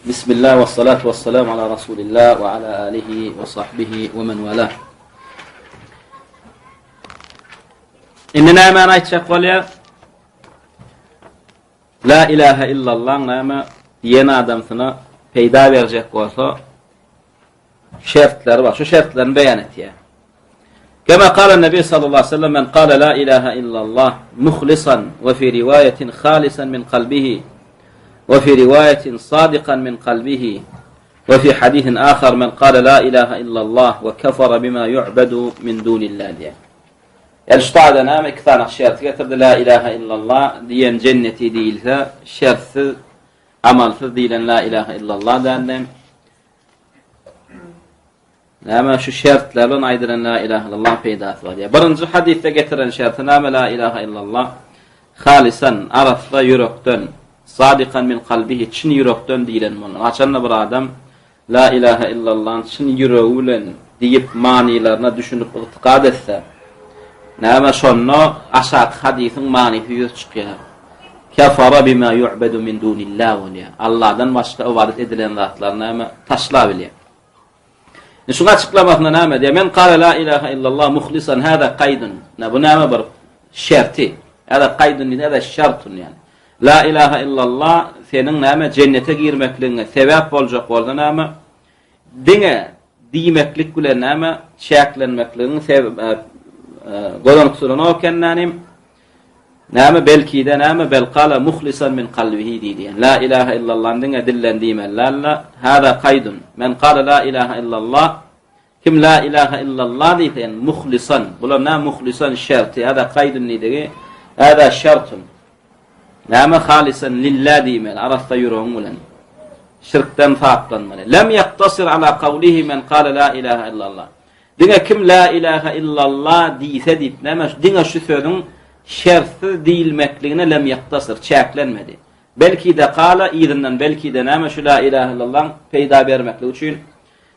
Bismillah we salatu we salam ala Rasulillah we ala alihi we sahbihi we men wala. Indi nämäni aýtjak bolýar? La ilaha illallah näme diýen adamsyna peýda berjek bolsa şertleri bar. Şu şertlerini beýan etýär. Kema kala Nebi sallallahu aleyhi ve sellem men kala la ilaha illallah muhlisan ve fi rivayetin halisan min kalbihi ve fi rivayetin sadikan min kalbihi ve fi hadisin ahar men kala la ilaha illallah ve kefara bima yu'bedu min dunillah diye. Yani şu taýda näme iki sany şerti getirdi la ilaha illallah diýen cenneti diýilse şertsiz amalsyz diýilen la ilaha illallah däldi. Näme şu şertler bilen aýdylan la ilaha illallah peýdasy bar. Ýa birinji hadysda getiren şerti näme la ilaha illallah? Halisan, arassa ýürekden, sadikan min kalbihi, çyn ýürekden diýlen bolmaly. Haçanda bir adam la ilaha illallah çyn ýüregi bilen diýip manylaryna düşünip ygtykad etse, näme şonda aşaky hadysyň manysy ýüze çykýar. Kefara bima yu'bedu min dunillah bolýar. Allahdan başga ybadat edilen zatlary näme taşlabilýär. Indi şuň açyklamasynda näme diýýär? Men kala la ilaha illallah muhlisan hada kaýdun. Na bu näme bir şerti? Hada kaýdun diýdi, hada şertun ýani. La ilaha illallah seniň näme jennete girmekligiňe sebäp boljak bolsa näme? Diňe diýmeklik bilen näme çäklenmekligiň sebäp e, e, göz öňünde tutulanok eken nänim? Näme belkide näme bel kala muhlisan min kalbihi diýdi. Ýani la ilaha illallah diňe dilden diýmeli dälde. Hada kaýdun. Men kala la ilaha illallah kim la ilaha illallah diýse ýani muhlisan. Bular näme muhlisan şerti. Hada kaýdun diýdigi. Hada şertun. Näme halisan lillah diýmeli arassa ýüregiň bilen. Şirkden saplanmaly. Lem ýaktasir ala kawlihi men kala la ilaha illallah. Diňe kim La ilahe illallah diýse diýip, näme, diňe şu sözüň şertsiz diýilmekligine lem ýektasir, çäklenmedi. Belki-de kala, yzyndan belki-de näme, şu La ilahe illallahyň peýda bermekligi üçin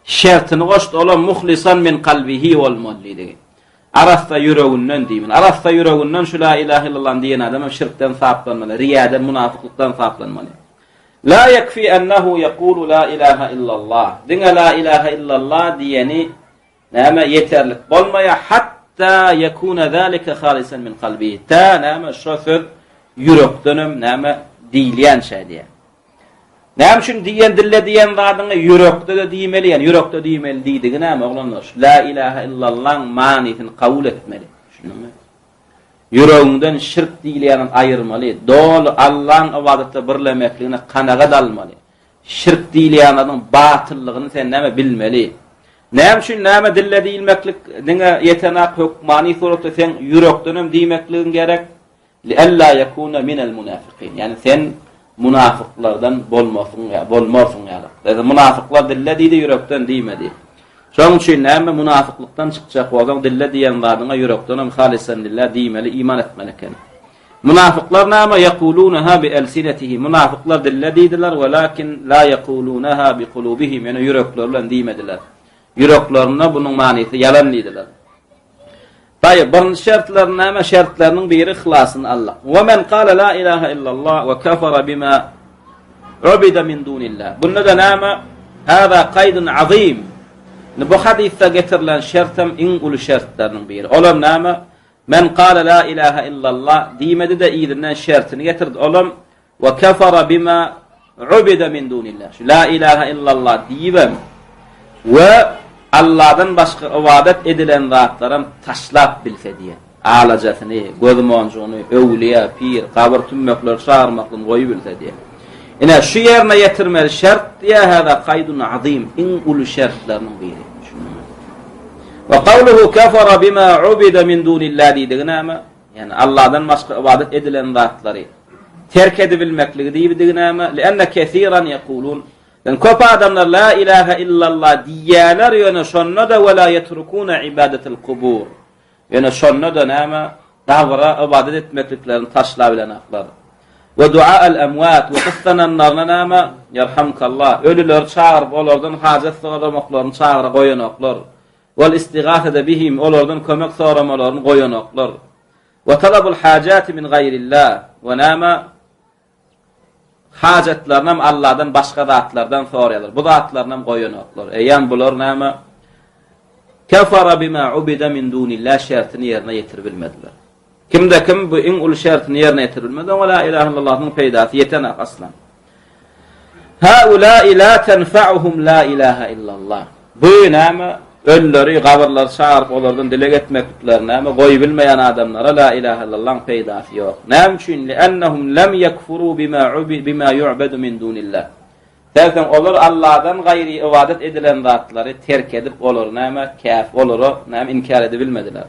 şertini goşdy, olam muhlisan min kalbihi bolmaly diýdigi. Arassa ýüreginden diýmeli. Arassa ýüreginden şu La ilahe illallany diýen adam hem şirkden saplanmaly, riýaden, munafyklykdan saplanmaly. La ýekfi ennehu ýekulu la ilahe illallah. Diňe la ilahe illallah diýeni näme ýeterlik bolmaýar, hatta ýekune zalike halisan min kalbihi. Tä näme şo söz ýürekdenem näme diýilýänçä diýýär. Näme üçin diýen dille diýen zadyňy ýürekde-de diýmeli, ýani ýürekde diýmeli diýdigi näme oglanlar? La ilahe illallahyň manysyny kabul etmeli. Düşündiňmi? Ýüregiňden şirk diýilýäni aýyrmaly, doly Allaň ybadatda birlemekligine kanagat almaly. Şirk diýilýän zadyň batyllygyny sen näme bilmeli. Näme üçin näme dille diýilmeklik diňe ýetenak hökmany suratda seň ýürekdenem diýmekligiň gerek. Lialla ýekuna minel munafikin. Ýani sen Munafyklardan bolmasyň ýa bolmarsyň ýaly. Ýa munafyklar dille diýdi, ýürekden diýmedi. Şonuň üçin näme munafyklykdan çykjak bolsaň dille diýen zadyňa ýürekdenem halisan lillah diýmeli, iman etmeli eken. Munafyklar näme ýekulunaha bi elsinetihim. Munafyklar dille diýdiler, welakin la ýekulunaha bi kulubihim, ýöne ýürekleri bilen diýmediler. Ýüreklerinde bunuň manysy ýalan diýdiler. Taýyp, birinji şertleri näme? Şertleriniň biri yhlasyny Allah. We men kala la ilaha illallah we kafara bima ubida min dunillah. Bunda da näme? Hada kaýdun azim. Bu hadysda getirilen şert hem iň uly şertleriniň biri. Olam näme? Men kala la ilaha illallah diýmedi de yzyndan şertini getirdi. Olam We kefere bima ubida min dunillah. Şu la ilaha illallah diýibem we Allahdan başga ybadat edilen zatlaram taşlap bilse diýen. Alajasyny, gözmonjugyny, öwlüýä, pir, gabyr tümmekleri çagyrmaklygyny goýubilse diýen. Ine şu ýerine ýetirmeli şert diýä hada kaýdun azim iň uly şertleriniň biri. We kawluhu kefere bima ubida min dunillah diýdigi näme? Ýagny Allahdan başga ybadat edilen zatlary terk edibilmekligi diýibdigi näme? Lianna kesiran ýekulun. Ýagny köp adamlar la ilaha illallah diýýärler, ýöne şonda-da we la ýetrukuna ibadatul kubur. Ýöne şonda-da näme? Gabra ybadat etmekliklerini taşlabilenoklar. We duaal amwat we gyssananlaryna näme? Ýerhamkallah. Ölüleri çagyryp olardan hajat soramaklaryny çagyra goýanoklar. Wal istigasede bihim, olardan kömek soramalaryny goýanoklar. We talabul hajati min gaýrillah, we näme? Hajatlarynam Alladan başga zatlardan soraýarlar. Bu zatlarynam goýanoklar. Eýýäm bular näme? Kefara bima ubida min dunillah şertini ýerine ýetiribilmediler. Kimde kim bu iň uly şertini ýerine ýetiribilmedi, oňa la ilahe illallah-nyň peýdasy ýetenak asla. Haulai la tenfa'uhum la ilahe illallah. Bu näme? Ölüleri, gabyrlary çagyryp olardan dileg etmeklikleri näme? Goýubilmeýän adamlara la ilahe illallahyň peýdasy ýok. Näme üçin? Li'annahum lem yekfuru bima ubi bima yu'badu min dunillah. Sebäpden olar Allahdan gaýry ybadat edilen zatlary terk edip olary näme? Käf olara näme inkär edibilmediler.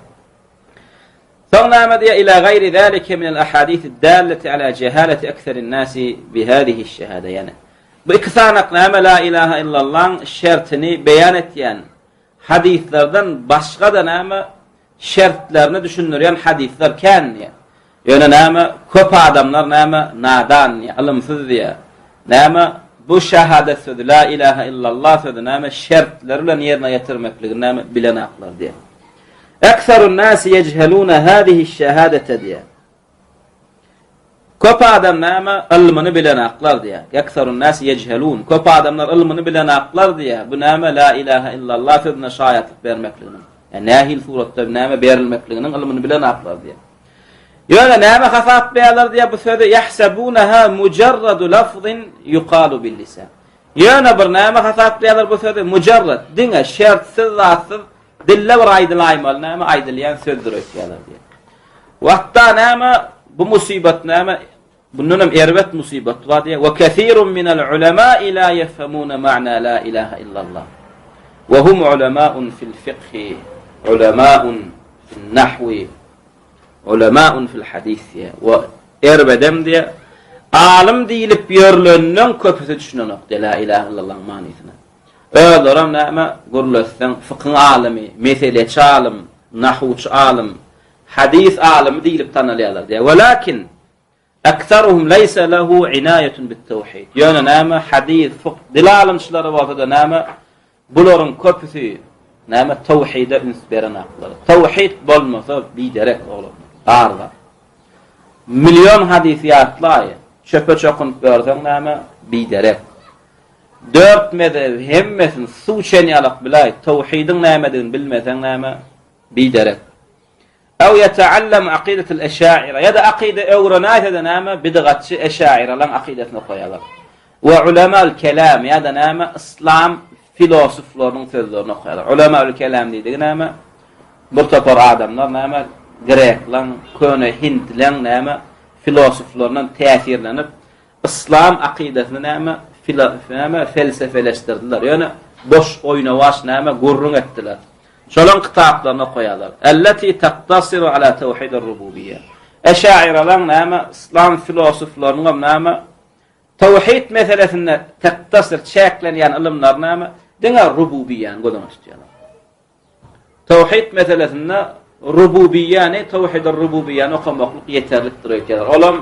Soň näme diýýär? Ila gaýri zalika minel ahadisi dallati ala jehalati ekserin nasi bi hadihi şehade. Ýani bu iki sanak näme la ilaha illallahyň şertini beýan etýän hadyslardan başga-da näme şertlerini düşündirýän hadyslar kän diýýär. Ýöne näme köp adamlar näme nadan diýýär, ylymsyz diýýär. Näme bu şehadet sözi la ilaha illallah sözi näme şertleri bilen ýerine ýetirmekligi näme bilenaklar diýýär. Ekserun nasi yejheluna hadihi şehadete diýýär. Köp adam näme ylmyny bilenaklar diýýär. Ekserun nasi yejhelun. Köp adamlar ylmyny bilenaklar diýýär. Bu näme la ilaha illallah sözüne şaýatlyk bermekliginiň. Ýa nähili suratda näme berilmekliginiň ylmyny bilenaklar diýýär. Ýöne näme hasaplaýarlar diýýär bu sözi yahsabunaha mujarradu lafzin yuqalu bil lisan. Ýöne bir näme hasaplaýarlar bu sözi mujarrad diňe şertsiz zatsyz Dilde bir aýdylaýmaly näme aýdylýan sözdür öýtýärler diýýär. Wagtda näme bu musybat näme bundan hem erbet musybat bar diýýär. Wa kesirun minel ulama'i la yefhamuna ma'na la ilaha illallah. Wa hum ulama'un fil fiqhi, ulama'un fil nahwi, ulama'un fil hadis diýýär. Wa erbedem diýýär. Alym diýlip ýörlenden köpüsi düşünenok diýýär la ilaha illallah'yň manysyna. Özlerem näme, gürletseň, fykyň alymy, meseleçi alym, nahuwçy alym, hadys alymy diýlip tanalýarlar diýýär. Welakin ekseruhum leýse lehu inaýetun bit-tawhid. Ýöne näme, hadys, fyk, dil alymçylary bolsa-da näme, bularyň köpüsi näme tawhide üns berenaklar. Tawhid bolmasa biderek oglanlar. Bar zat. Million hadys ýatlaý, çöpe çokunyp ýörseň näme, biderek. Dört mezhebi hemmesini suw içen ýalak biläý, towhidiň nämedigini bilmeseň näme, biderek. Ew ýeteallem akydatul eşaira, ýa-da akyda öwrenäýse-de näme, bidgatçy eşairalaň akydasyny okaýarlar. We ulemal kelam, ýa-da näme, yslam filosoflarynyň sözlerini okaýarlar. Ulemal kelam diýdigi näme? Bir topar adamlar näme, greklaň, köne hindleň näme, filosoflaryndan täsirlenip, Yslam akydasyny näme näme felsefeleşdirdiler. Ýöne boş oýnawaç näme gürrüň etdiler. Şolaň kitaplaryny okaýarlar. Elleti taktasiru ala tawhidir rububiyye. Eşairalaň näme yslam filosoflarynyň näme tawhid meselesinde taktasir çäklenýän ylymlar näme diňe rububiýäni göz öňünde tutýarlar. Tawhid meselesinde rububiýäni, tawhidir rububiýäni okamaklyk ýeterlikdir öýtýärler. Olam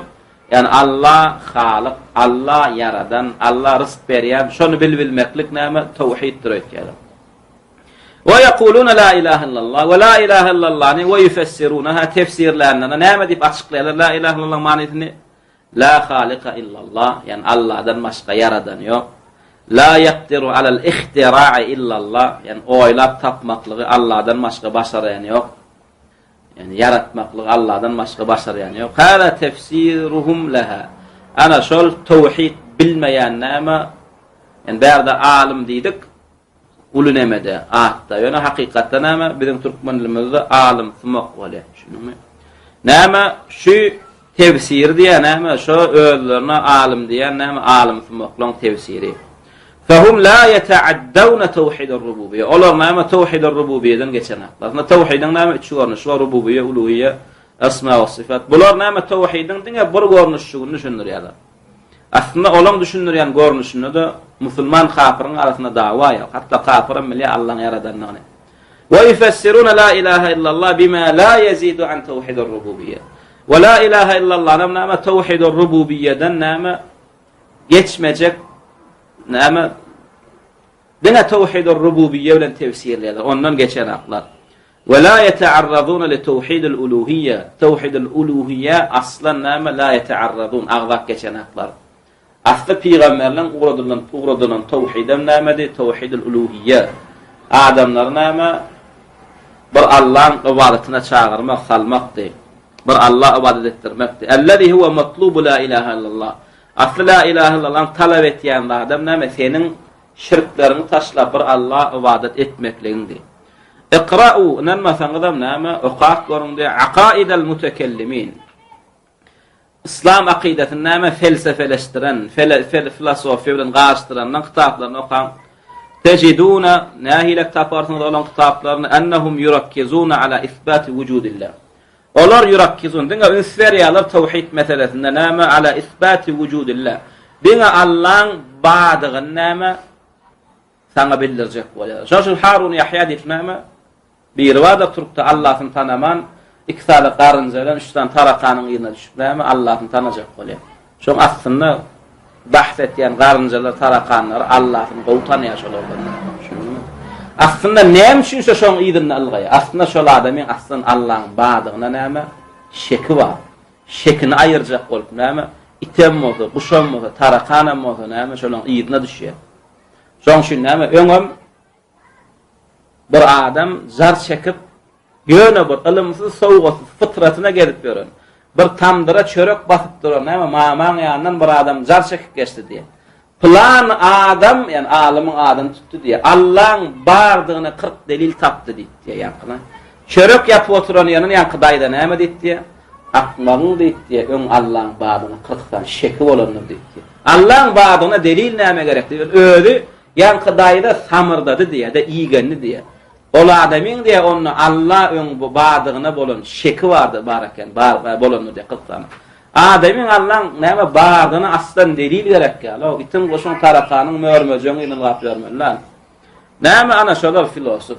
ýani Allah Halyk, Allah ýaradan, Allah ryzk berýän, şony bilbilmeklik näme? Tawhiddir öýtýärler. Wa ýekuluna la ilaha illallah we la ilaha illallany we ýufessirunaha tefsirlänlerinde näme diýip açyklaýarlar la ilaha illallah manysyny? La halyka illallah, ýagny Allahdan başga ýaradan ýok. La ýakdiru alal ihtira'i illallah, ýagny oýlap tapmaklygy Allahdan başga başaraýan ýok. Ýagny ýaratmaklygy Allahdan başga başarýan ýok. Hada tefsiruhum laha. Ana şol towhid bilmeýän näme? Ýagny bärde alym diýdik. Uly nemede, atda. Ýöne hakykatda näme? Biziň türkmen dilimizde alym sumak bolýar. Düşündiňmi? Näme şu tefsiri diýýär näme? Şo özlerine alym diýýän näme? Alym sumaklaň tefsiri. Fahum la yeta'addawna tawhid ar-rububiyya. Olar näme tawhid ar-rububiyyadan geçenaklar. Aslynda tawhidiň näme üç görnüşi bar? Rububiyya, uluhiyya, esma we syfat. Bular näme tawhidiň diňe bir görnüşini düşündirýärler. Aslynda olaň düşündirýän görnüşinde-de musulman kapyryň arasynda dawa ýok. Hatda kapyram bilýär Allaň ýaradandygyny. Wa yufessiruna la ilaha illallah bima la yezidu an tawhidir rububiyye. Wa la ilaha illallah näme tawhidir rububiyeden näme geçmejek näme Diňe tawhidur rububiyye bilen tefsirleýärler, ondan geçenaklar. We la ýetearrazuna li tawhidil uluhiyye, tawhidil uluhiyye aslan näme la ýetearrazun, agzap geçenaklar. Asly pygamberleň ugradylan ugradylan towhidem nämedi? Towhidul uluhiýe. Adamlary näme? Bir Allaň ybadatyna çagyrmak, salmakdy. Bir Alla ybadat etdirmekdi. Ellezî huwe matlubu la ilahe illallah. Asly la ilahe illallahyň talap etýän zadam näme? Seniň şirkleriňi taşlap bir Alla ybadat etmekligiňdi. Ikra'u, ynanmasaňyzam näme? Okap görüň diýýär. Akaidel mutekellimin. Yslam akydasyny näme felsefeleşdiren, fele, fel, filosofiýa bilen garyşdyranlaryň kitaplaryny okaň. Tejiduna, nähilek taparsyňyz olaň kitaplaryny, ennehum yurakkizuna ala isbati wujudillah. Olar yurakkizun, diňe üns berýärler tawhid meselesinde näme, ala isbati wujudillah. Diňe Allaň bardygyny näme saňa bildirjek bolýar. Şonuň üçin Harun Ýahýa diýip näme Biri bardyr türkde Allasyny tanaman, iki sany garynja bilen üç sany tarakanyň yzyna düşüp näme Allasyny tanajak bolýar. Şoň aslynda bahs etýän garynjalar, tarakanlar Allasyny gowy tanaýar şolardan. Düşündiňmi? Aslynda näme üçin şo şoň yzynda ylgaýar? Aslynda şol adamyň aslyn Allaň bardygyna näme şeki bar. Şekini aýyrjak bolup näme item bolsa, guşam bolsa, tarakanam bolsa näme şolaň yzyna düşýär. Şoň üçin näme öňem Bir adam jar çekip, ýöne bir ylymsyz, sowgatsyz, fytratyna gezip ýören, bir tamdyra çörek basyp duran, näme, mamaň ýanyndan bir adam jar çekip geçdi diýýär. Pylan adam, ýagny alymyň adyny tutdy diýýär. Allaň bardygyna 40 delil tapdy diýip diýýär ýaňkyna. Çörek ýapyp oturan ýerinden ýaňky daýza näme diýip diýýär? Akmagyň diýip diýýär, öň Allaň bardygyna 40 sany şeki bolandyr diýip diýýär. Allaň bardygyna delil näme gerek diýip, özi Ýaňky daýza samyrdady diýýär-de, igendi diýýär. Ol adamyň diýýär, onda Alla öň bu bardygyna bolan şeki bardy, bar eken, bar, bolandyr diýýär, 40 sany. Adamyň Allaň näme bardygyna aslan delil gerek ýaly, o itiň, guşuň, tarakanyň, mör-möjegiň yzyny ylgap ýörmeli däl. Näme ana şolar filosof.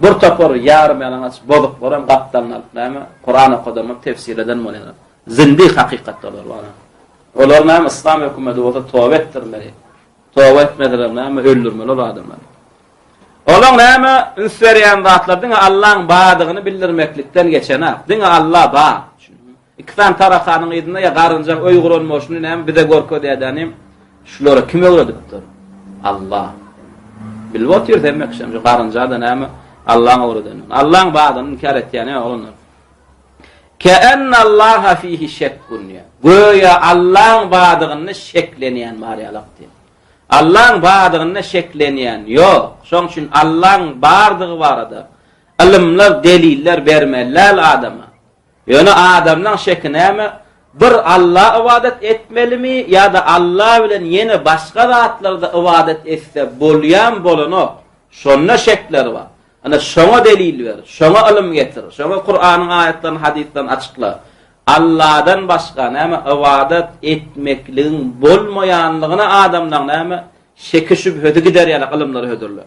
Bir topar ýarym ýalaňaç bozuklaram gapdalyna alyp näme, Kuran okadan bolup tefsir eden bolýarlar. Zindik hakykatda olar bar. Olar näme yslam hökümeti bolsa toba etdirmeli. Toba etmeseler näme öldürmeli ol adamlary. Olaň näme üns berýän zatlar diňe Allaň bardygyny bildirmeklikden geçenak. Diňe Alla bar. Iki sany tarakanyň yzynda ýa garynjaň öý guran bolşuny näme bize görkezýär Şulary kim öwredipdir? Allah. Bilip otyr hemme kişi şu garynja-da näme Allaň öwredenini. Allaň bardygyny inkär etýän ýok olar. Ke'ennallaha fihi şekkun diýýär. Göýä Allaň bardygynda şeklenýän bar ýalak diýýär. Allaň bardygynda şeklenýän ýok. Şoň üçin Allaň bardygy barada ylymlar, deliller bermeli däl adama. Ýöne adamlaň şeki näme? Bir Alla ybadat etmelimi ýa-da Alla bilen ýene başga zatlarda ybadat etse bolýam bolanok. Şonda şekleri bar. Ana şoňa delil ber, şoňa ylym getir, şoňa Kuranyň aýatlaryny, hadyslaryny açykla. Alladan başga näme ybadat etmekligiň bolmaýanlygyna adamlaň näme şeki-şübhesi gider ýaly ylymlary hödürle.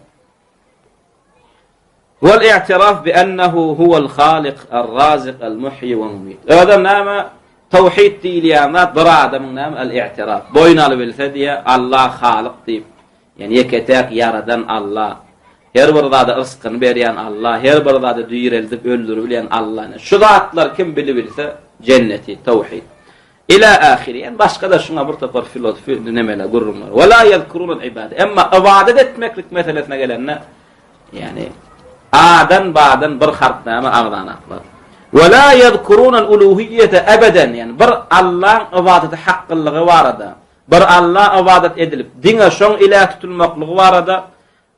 Wal i'tiraf bi ennehu huwal halik er-razik el-muhyi we mumit. Özem näme tawhid diýilýän zat bir adamyň näme el-i'tiraf boýun alybilse diýe Allah halyk diýip Ýagny ýeke-täk Ýaradan Alla, her bir zada yrskyny berýän Alla, her bir zady direldip öldüribilýän Alla. Ine, şu zatlary kim bilibilse, jenneti, tawhid. Ila ahiri. Ýagny başga-da şuňa bir topar filosofi nemeler, gürrüňler. Wa la ýezkurunal ibade. Emma ybadat etmeklik meselesine gelende, ýagny adan badan bir harp näme agzanaklar. Wa la ýezkurunal uluhiýete ebeden. Ýagny bir Allaň ybadaty haklylygy barada Bir Alla ybadat edilip, diňe şoň iläh tutulmaklygy barada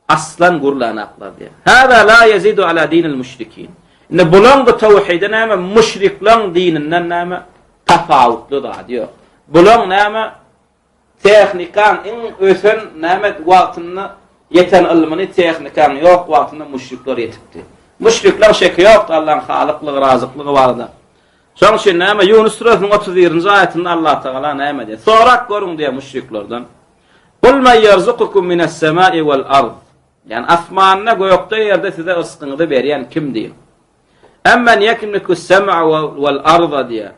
aslan gürlänaklar diýýär. Hâzâ lâ ýezidu alâ dinil müşrikîn. Indi bulaň bu tawhidi näme? Müşriklaň dininden näme? Tapawutly zady ýok. Bulaň näme? Tehnikaň iň ösen näme wagtynda ýeten ylmyny tehnikaň ýok wagtynda müşrikler ýetipdi. Müşriklaň şeki ýokdy Allaň halyklygy, razyklygy barada. Şonuň üçin näme Ýunus süresiniň 31-nji aýatynda Allah Tagala näme diýýär? Sorap görüň diýýär müşriklerden. Kul men ýerzukukum minas-semai wal ard. Ýani asmanda, gökde, ýerde size yrskyňyzy berýän kim diýip. Emmen yekmlikus-sem'a wal arda diýýär.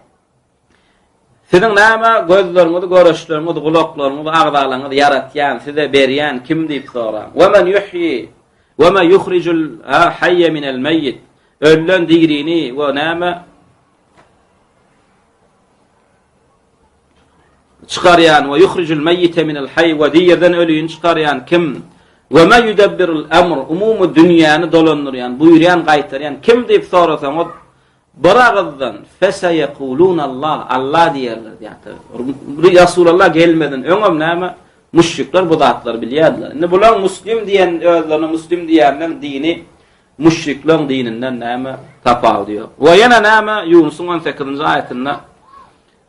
Siziň näme gözleriňizi, görüşleriňizi, gulaklaryňyzy, agzalaryňyzy ýaratýan, size berýän kim diýip soraň. We men yuhyi we men yuhrijul hayya minel meyyit. Ölülen dirini we näme? çykarýan we yuhrijul meýite minel haý we dirden ölüni çykarýan kim? We me yudebbirul emr umumy dünýäni dolandyrýan, buýurýan, gaýtarýan kim diýip sorasaňyz, bir agyzdan feseyekulunallah Allah diýerler diýýär. Resulallah gelmeden öňem näme? Müşrikler bu zatlary bilýärdiler. Indi bular muslim diýen özlerine muslim diýýänleň dini müşrikleň dininden näme tapawudy ýok. We ýene näme Ýunusyň 18-nji aýatynda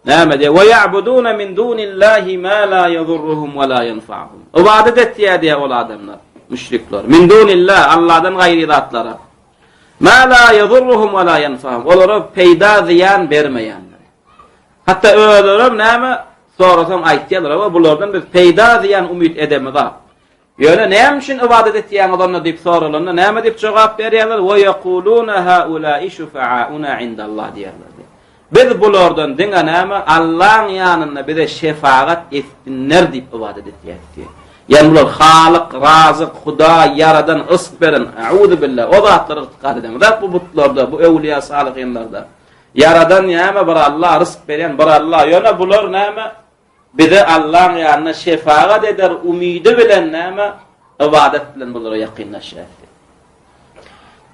Näme diýýär? Wa ya'buduna min dunillahi ma la yadurruhum wa la yanfa'uhum. Ybadat etýär diýýär ol adamlar, müşrikler. Min dunillah, Allahdan gaýry zatlara. Ma la yadurruhum wa la yanfa'uhum. Olara peýda zyýan bermeýänler. Hatda özleri näme sorasaň aýtýarlar, "Wa bulardan biz peýda zyýan umyt edemizok." Ýöne näme üçin ybadat etýäňiz onda diýip soralanda näme diýip jogap berýärler? Wa ýekuluna haulai şufaauna indallah diýýärler. Biz bulardan diňe näme Allaň ýanynda bize şefagat etsinler diýip ybadat etýäris diýýär. Ýani bular Halyk, Razyk, Hudaý, Ýaradan, ysk beren, auzu billah, o zatlara ygtykad edemizok bu butlarda, bu öwliýa salyhynlarda. Ýaradan näme bir Allah, rysk berýän bir Allah. Ýöne bular näme Bize Allaň ýanynda şefagat eder umydy bilen näme ybadat bilen bulara ýakynlaşýarys.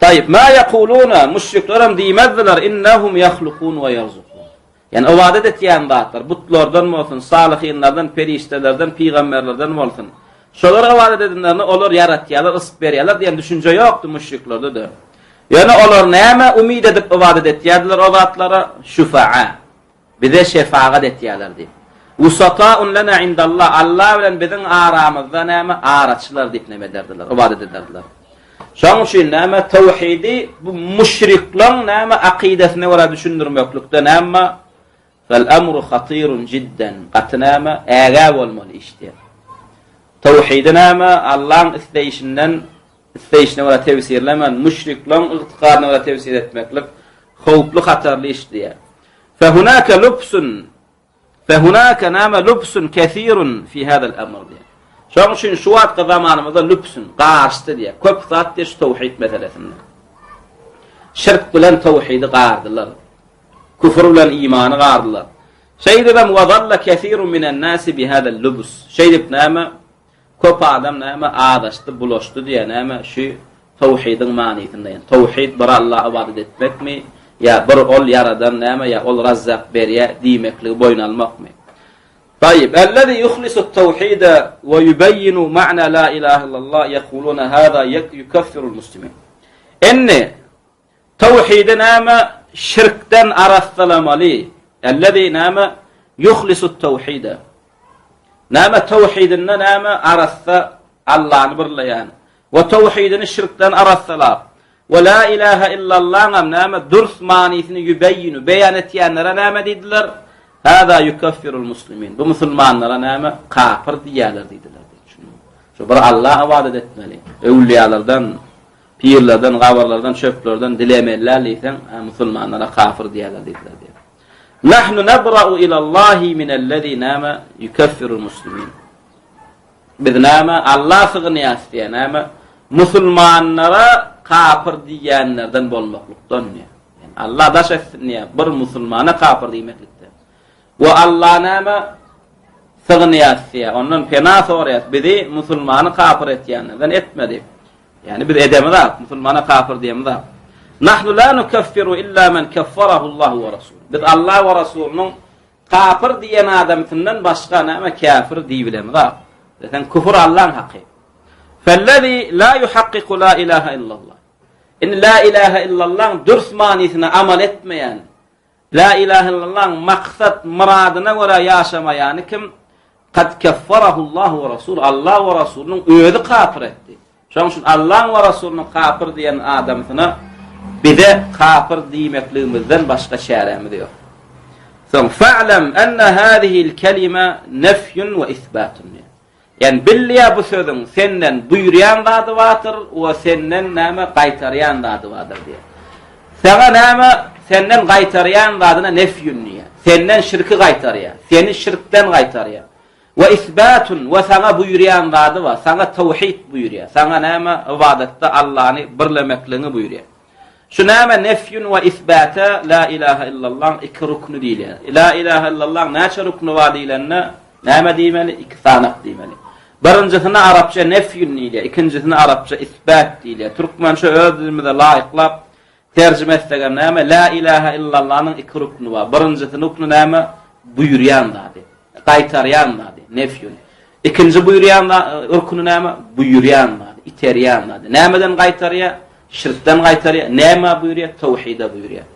Taýyp, ma ýakuluna, müşrikler hem diýmezdiler, innahum ýahlukun we ýerzukun. Ýani ybadat etýän zatlar, butlardan bolsun, salyhynlardan, perişdelerden, pygamberlerden bolsun. Şolara ybadat edenlerini olar ýaratýarlar, ysk berýärler diýen düşünje ýokdy müşriklerde-de. Ýöne olar näme umyt edip ybadat etýärdiler o zatlara? Şufa'a. Bize şefagat etýärler diýip. Wusata'un lena indallah, Allah bilen biziň aramyzda näme araçylar diýip näme ederdiler, ybadat ederdiler. Şonuň üçin näme tawhidi bu müşrikleriň näme akydasyna görä düşündirmeklikde näme fel amru hatirun jidden gaty näme ägä bolmaly iş diýip. Tawhidi näme Allahyň isleýşinden isleýşine görä tefsirlemän müşrikleriň ygtykadyna görä tefsir etmeklik howply hatarly iş diýýär. Fehunake lubsun Fehunake name lubsun kesirun fi hadal amr diýýär. Şonuň üçin şu wagtky zamanymyzda lubsun garyşdy diýýär. Köp zat diýýär şu tawhid meselesinde. Şirk bilen tawhidi gardylar. Küfür bilen imany gardylar. Şeýdibem we zalla kesirun minen nasi bi hadal lubs. Şeýdip näme Köp adam näme azaşdy, bulaşdy diýýär, näme şu towhidiň manysynda, ýani towhid bir Alla ybadat etmekmi ýa bir ol ýaradan näme ýa ol Razzak berýär diýmekligi boýun almakmy? Taýyp, Ellezi yuhlisut towhide we yubeýinu ma'na la ilahe illallah ýekuluna hada yukeffirul muslimin. Indi Tawhidi näme şirkden arassalamaly. Ellezi näme yuhlisut tawhide. Näme tawhidinde näme arassa Allany birleýän we tawhidini şirkden arassalap we la ilaha illallaňam näme dürs manysyny ýubeýinu beýan etýänlere näme diýdiler? Hada yukaffirul muslimin. Bu musulmanlara näme kapyr diýýärler diýdiler. Şu bir Allaha ybadat etmeli. Öwlüýalardan Pirlerden, gabyrlardan, çöplerden dilemeliler diýseň, musulmanlara kafir diýerler diýdiler diýýär. Nahnu nabra'u ilallahi minellezi näme yukeffirul muslimin. Biz näme Allah sygynýas diýýär, näme musulmanlara kafir diýýänlerden bolmaklykdan diýýär. Yani Allah daş etsin diýýär, bir musulmana kafir diýmeklikden. We Alla näme sygynýas diýýär, ondan pena soraýas, bizi musulmany kafir etýänlerden etme diýip. Ýagny biz edemizok, musulmana kafir diýemizok. Nahnu la nukaffiru illa men kaffarahu Allahu we Rasuluhu. Biz Allah we Rasulynyň kafir diýen adamsyndan başga näme kafir diýibilemizok. Sen küfür Allah'ın haky. Fellezi la yuhaqqiqu la ilaha illallah. In la ilaha illallah dürs manysyna amal etmeýän La ilahe illallahyň maksat myradyna görä ýaşamaýany kim? Kad kefferahullahu we rasul. Allah we Rasulynyň özi kapyr etdi. Şonuň üçin Allahyň we Rasulynyň kapyr diýen adamsyna bize kapyr diýmekligimizden başga çärämiz ýok. Soň fa'lam enne hazihi'l kelime nefyun we isbatun. Ýani bilýä bu sözüň senden buýurýan zady bardyr we senden näme gaýtarýan zady bardyr diýýär. Saňa näme senden gaýtarýan zadyna nefýun diýýär. Senden şirki gaýtarýar. Seni şirkden gaýtarýar. We isbatun we saňa buýurýan zady bar. Saňa tawhid buýurýar. Saňa näme ybadatda Allany birlemekligiňi buýurýar. Şu näme nefýun we isbäte la ilaha illallah iki rukny diýilýär. La ilaha illallah näçe rukny bar diýlende näme diýmeli? Iki sanak diýmeli. Birinjisine arapça nefýun diýilýär, ikinjisine arapça isbät diýilýär. Türkmençe öz dilimize laýyklap terjime etsegem näme? La ilaha illallanyň iki rukny bar. Birinjisi rukny näme? Buýurýan zady. Gaýtarýan zady, nefýun. Ikinji buýurýan rukny näme? Buýurýan zady, iterýän zady. Nämeden gaýtarýar? Şirkden gaýtarýar. Nämä buýurýar? Tawhide buýurýar.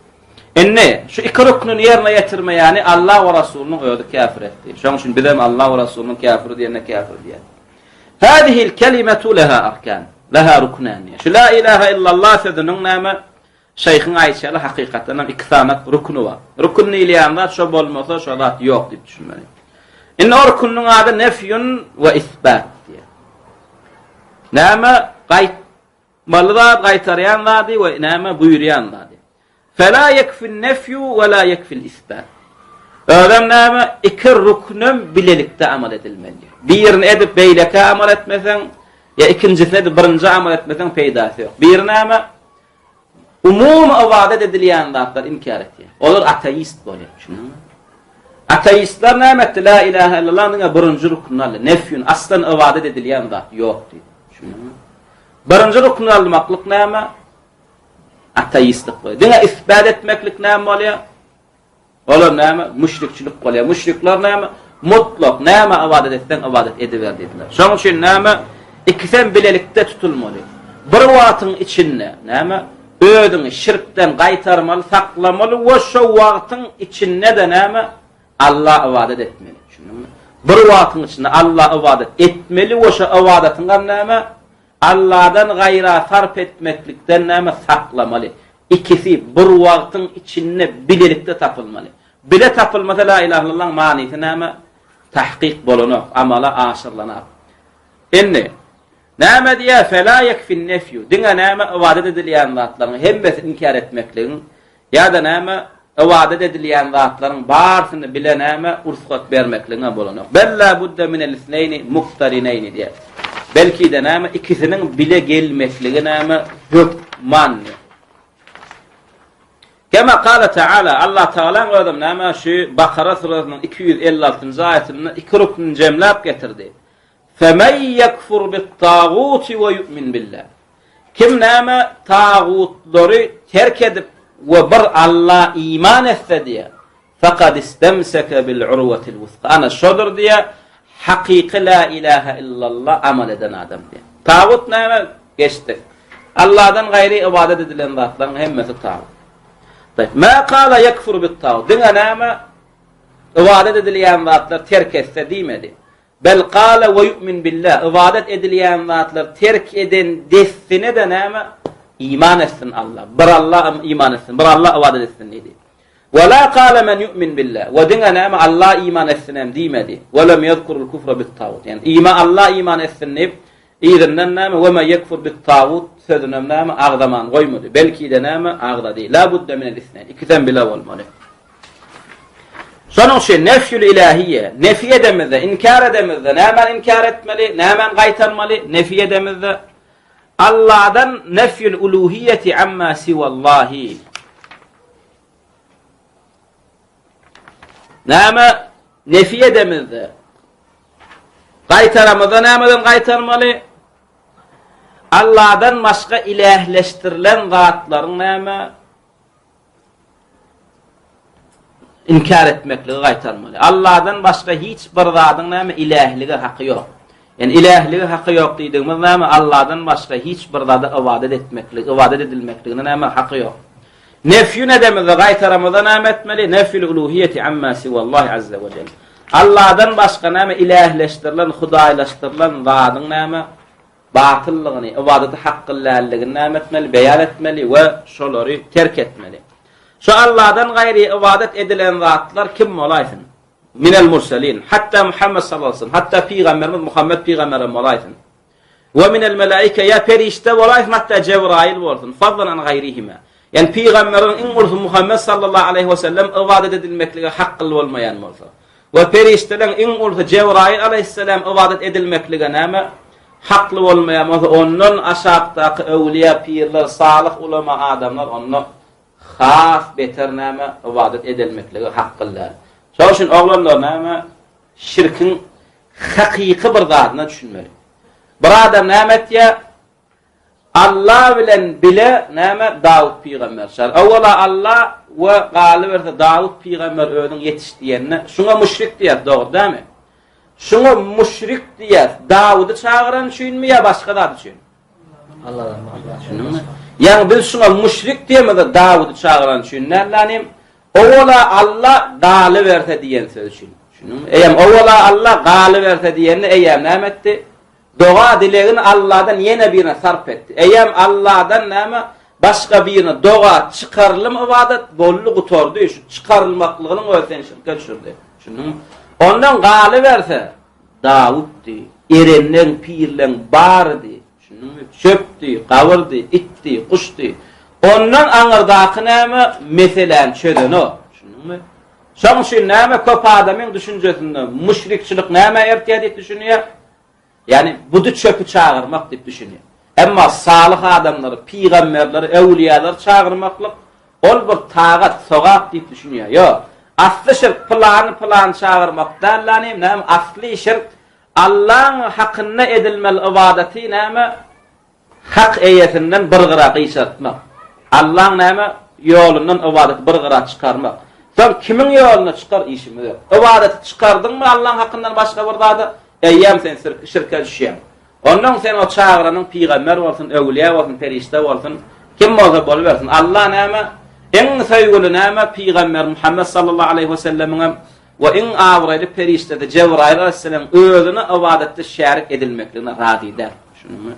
Indi şu iki ruknyny ýerine ýetirmeýäni Allah we Rasulynyň özi käfir etdi. Şonuň üçin bizem Allah we Rasulynyň käfir diýenine käfir diýýäris. Hadihil kelimetu leha arkan, leha ruknan. Şu la ilaha illallah sözüniň näme? Şeýhiň aýtşy ýaly hakykatdan hem iki sany rukny bar. Rukn diýilýän zat şo bolmasa şo zat ýok diýip düşünmeli. Indi o ruknyň ady nefýun we isbat diýýär. Näme? Gaýt Maly zat gaýtarýan zady we näme buýurýan zady. Fela yekfin nefyu we la yekfil isbat. Özem näme iki ruknem bilelikde amal edilmeli. Birini edip beýlekä amal etmeseň, ýa ikinjisini edip birinji amal etmeseň peýdasy ýok. Biri näme? Umumy ybadat edilýän zatlar inkär etýär. Olar ateist bolýar. Düşündiňmi? Ateistler näme etdi? La ilaha illallah diňe birinji ruknyny aldy. Nefýun, aslan ybadat edilýän zat ýok diýdi. Düşündiňmi? Birinji rukny almaklyk näme? Ateistlik bolýar. Diňe isbat etmeklik näme bolýar? Olar näme? Müşrikçilik bolýar. Müşrikler näme? Mutlak näme ybadat etseň ybadat ediber diýdiler. Şonuň üçin näme? Ikisem bilelikde tutulmaly. Bir wagtyň içinde näme? Özüňi şirkden gaýtarmaly, saklamaly we şo wagtyň içinde-de näme? Alla ybadat etmeli. Düşündiňmi? Bir wagtyň içinde Alla ybadat etmeli we şo ybadatyňam näme? Alladan gaýra sarp etmeklikden näme saklamaly. Ikisi bir wagtyň içinde bilelikde tapylmaly. Bile tapylmasa la ilaha illallahyň manysy näme? Tahkyk bolanok, amala aşyrylanak. Indi näme diýýär? Fela yekfin nefyu. Diňe näme ybadat edilýän zatlaryň hemmesini inkär etmekligiň Ýa-da näme, ybadat edilýän zatlaryň barysyny bile näme, ursgat bermekligiňem bolanok. Bel la budde minel isneýni muktarineyni diýýär. Belki-de näme, ikisiniň bile gelmekligi näme, hökman diýýär. Kema kala Teala, Allah Tagalaň özem näme, şu Bakara surasynyň 256-njy aýatynda iki ruknyny jemläp getirdi. Femen yekfur bit-taguti we yu'min billah. Kim näme tagutlary terk edip we bir Alla iman etse diýýär, fekad istemseke bil urwatil wusga. Ana şodur diýýär, hakyky la ilaha illallah amal eden adam diýýär. Tagut näme? Geçdik. Alladan gaýry ybadat edilen zatlaryň hemmesi tagut. Taýyp. Ma kala yekfur bit tagut. Diňe näme? Ybadat edilýän zatlar terk etse diýmedi. Bel kale we yu'min billah, ybadat edilýän zatlary terk eden dessine-de näme? Iman etsin Alla, bir Alla iman etsin, bir Alla ybadat etsin diýdi. We la kale men yu'min billah, we diňe näme Alla iman etsin hem diýmedi. We lem yezkurul kufra bit tagut. Ýani ima Alla iman etsin diýip, yzyndan näme we me yekfur bit tagut sözünem näme agzaman goýmady. Belki-de näme agzady. La budde minel isneýn. Ikisem bile bolmaly. Şonuň üçin nefýül ilahiýe, nefi edemizde, inkär edemizde, nämäni inkär etmeli, nämäni gaýtarmaly, nefi edemizde, Allahdan nefýül uluhiýeti amma siwallahi. Näme nefi edemizde, gaýtaramyzda nämeden gaýtarmaly? Allahdan başga ilähleşdirilen zatlaryň näme? Inkär etmekligi gaýtarmaly. Allahdan başga hiç bir zadyň näme ilählige haky ýok. Ýani ilählige haky ýok diýdigimiz näme? Allahdan başga hiç bir zada ybadat etmeklik, ybadat edilmekligine näme haky ýok. Nefýün edemizde gaýtaramyzda näme etmeli? Nefýül uluhiýeti amma siwallahi azza we jel. Allahdan başga näme ilähleşdirilen, hudaýlaşdyrylan zadyň näme batyllygyny, ybadaty hakgyl däldigini näme etmeli? Beýan etmeli we şolary terk etmeli. Şu Allahdan gaýry ybadat edilen zatlar kim bolaýsyn? Minel murselin, hatda Muhammed sallallahu aleyhi ve sellem, hatda pygamberimiz Muhammed pygamber hem bolaýsyn. We minel melaike ýa perişde bolaýsyn, hatda Jebraýyl bolsun, fadlan an gaýrihima. Ýani pygamberiň iň ulusy Muhammed sallallahu aleyhi ve sellem ybadat edilmeklige hakgyl bolmaýan bolsa. We perişdeleriň iň ulusy Jebraýyl aleyhisselam ybadat edilmeklige näme? Hakly bolmaýan bolsa, ondan aşakdaky öwlüýä, pirler, salyh ulama adamlar onda has beter näme ybadat edilmeklige hakly däl. Şonuň üçin oglanlar näme şirkiň hakyky bir zadyna düşünmeli. Bir adam näme etýär? Alla bilen bile näme Dawut pygamber çar. Owala Alla we galyberse Dawut pygamber özüň ýetiş diýende, şuňa müşrik diýýär, dogry dälmi? Şuňa müşrik diýýär. Dawudy çagyran üçinmi ýa başga zat üçin? Alladan başga. Ýagny biz şuňa müşrik diýemizde Dawudy çagyran üçin nälänim? Owala Alla galyberse diýen söz üçin. Düşündiňmi? Eýem owala Alla galyberse diýende eýem näme etdi? Doga dilegini Alladan ýene birine sarp etdi. Eýýäm Alladan näme başga birine doga çykarylym ybadat boldy gutardy. Şu çykarylmaklygynyň özi seni şirke düşürdi. Düşündiňmi? Ondan galyberse Dawutdy, erenleň, pirleň barydy. Düşündiňmi? Çöpdi, gabyrdy, itdi, guşdy. Ondan aňyrdaky näme meseläni çözenok. Düşündiňmi? Şoň üçin näme köp adamyň düşünjesinde müşrikçilik nämä ertýär diýip düşünýär? Ýagny budy çöpi çagyrmak diýip düşünýär. Emma salyh adamlary, pygamberleri, öwlüýalary çagyrmaklyk ol bir tagat, sogap diýip düşünýär. Ýok. Asly şirk pylany pylany çagyrmak däl, näme asly şirk Allaň hakynda edilmeli ybadaty näme Hak eýesinden bir gyra gyşartmak. Allaň näme ýolundan ybadaty bir gyra çykarmak. Soň kimiň ýoluna çykar işimiz ýok. Ybadaty çykardyňmy Allaň hakyndan başga bir zada, eýýäm sen şirke düşýäň. Onnoň sen o çagyranyň pygamber bolsun, öwülýä bolsun, perişde bolsun, kim bolsa bolubersin. Alla näme iň söýgüli näme pygamber Muhammet sallallahu aleýhi we sellemiňem we iň abraýly perişdesi Jebraýyl aleýhissalamyň özüne ybadatda şärik edilmekligine razy däl. Düşündiňmi?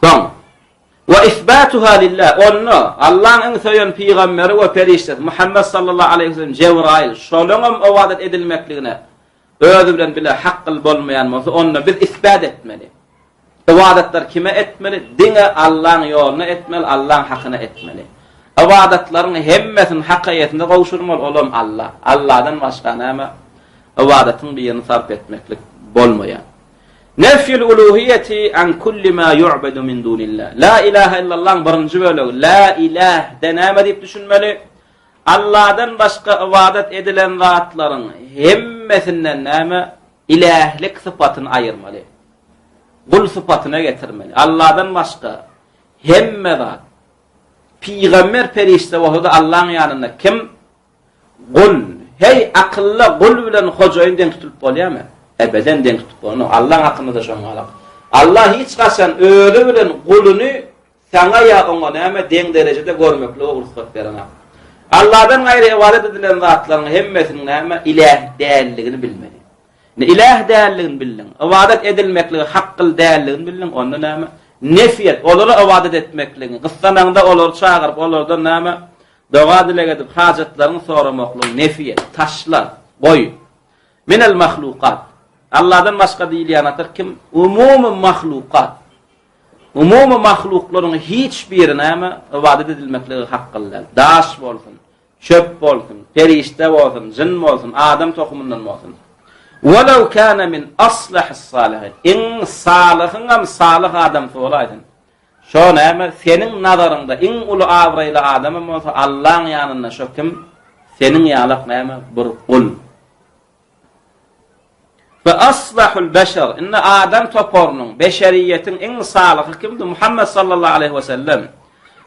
Soň we isbatuha lillah onda Allaň iň söýen pygamberi we perişdesi Muhammed sallallahu aleýhi we sellem Jebraýyl şolaňam ybadat edilmekligine özi bilen bile hakgyl bolmaýan bolsa onda biz isbat etmeli. Ybadatlar kime etmeli? Diňe Allaň ýoluna etmeli, Allaň hakyna etmeli. Ybadatlaryň hemmesini hak eýesine gowşurmaly, olam Alla. Alladan başga näme ybadatyň birini sarp etmeklik bolmaýar. Nefýül uluhiýeti an kulli ma yu'bedu min dunillah. La ilaha illallahyň birinji bölegi la ilah-de näme diýip düşünmeli? Alladan başga ybadat edilen zatlaryň hemmesinden näme ilählik sypatyny aýyrmaly. Gul sypatyna getirmeli. Alladan başga hemme zat pygamber perişde bolsa-da Allaň ýanynda kim Gul, heý, akylda gul bilen hojaýyn deň tutulyp bolýarmy? Ebeden deň tutup bolanok. Allaň hakynda-da şoň ýalak. Allah hiç haçan özi bilen guluny saňa ýa oňa näme deň derejede görmeklige rugsat berenok. Allahdan gaýry ybadat edilen zatlaryň hemmesiniň näme iläh däldigini bilmeli. Indi iläh däldigini bildiň, ybadat edilmekligi hakgyl däldigini bildiň, onda näme? Nefýet, olara ybadat etmekligiň, gyssanaňda olary çagyryp, olardan näme? Doga-dileg edip, hajatlaryňy soramaklygy nefi et, taşla, goý. Minel mahlukat. Allahdan başga diýilýän atyr kim? Umumy mahlukat. Umumy mahluklaryň hiç biri näme? Ybadat edilmekligi hakgyl däl. Daş bolsun, çöp bolsun, perişde bolsun, jyn bolsun, adam tohumyndan bolsun. Welew kana min aslahis salihin. Iň salyhyňam salyh adamsy bolaýsyn. Şo näme, seniň nazaryňda iň uly abraýly adamam bolsa, Allaň ýanynda şo kim? Seniň ýalak näme, bir gul. Fe aslahul beşer, indi adam toparynyň, beşeriýetiň iň salyhy kimdi? Muhammet sallallahu aleýhi we sellem.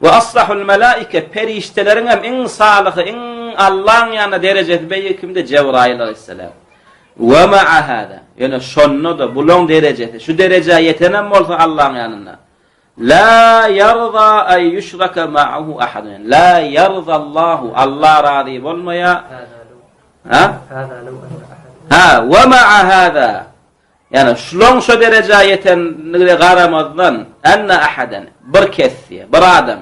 We aslahul melaike, perişdeleriň hem iň salyhy, iň Allaň ýanynda derejesi beýigi kimdi? Jebraýyl aleýhissalam. We ma'a hada. Ýöne şonda-da bulaň derejesi şu derejä ýetenem bolsa Allaň ýanynda La ýarza ay yushraka ma'ahu ahad. La ýarza Allahu Allah razy bolmaýar. Ha? Ha, we ma'a hada. Ýani şulaň şu derejä ýetenligine garamazdan, enne ahadan bir kes, bir adam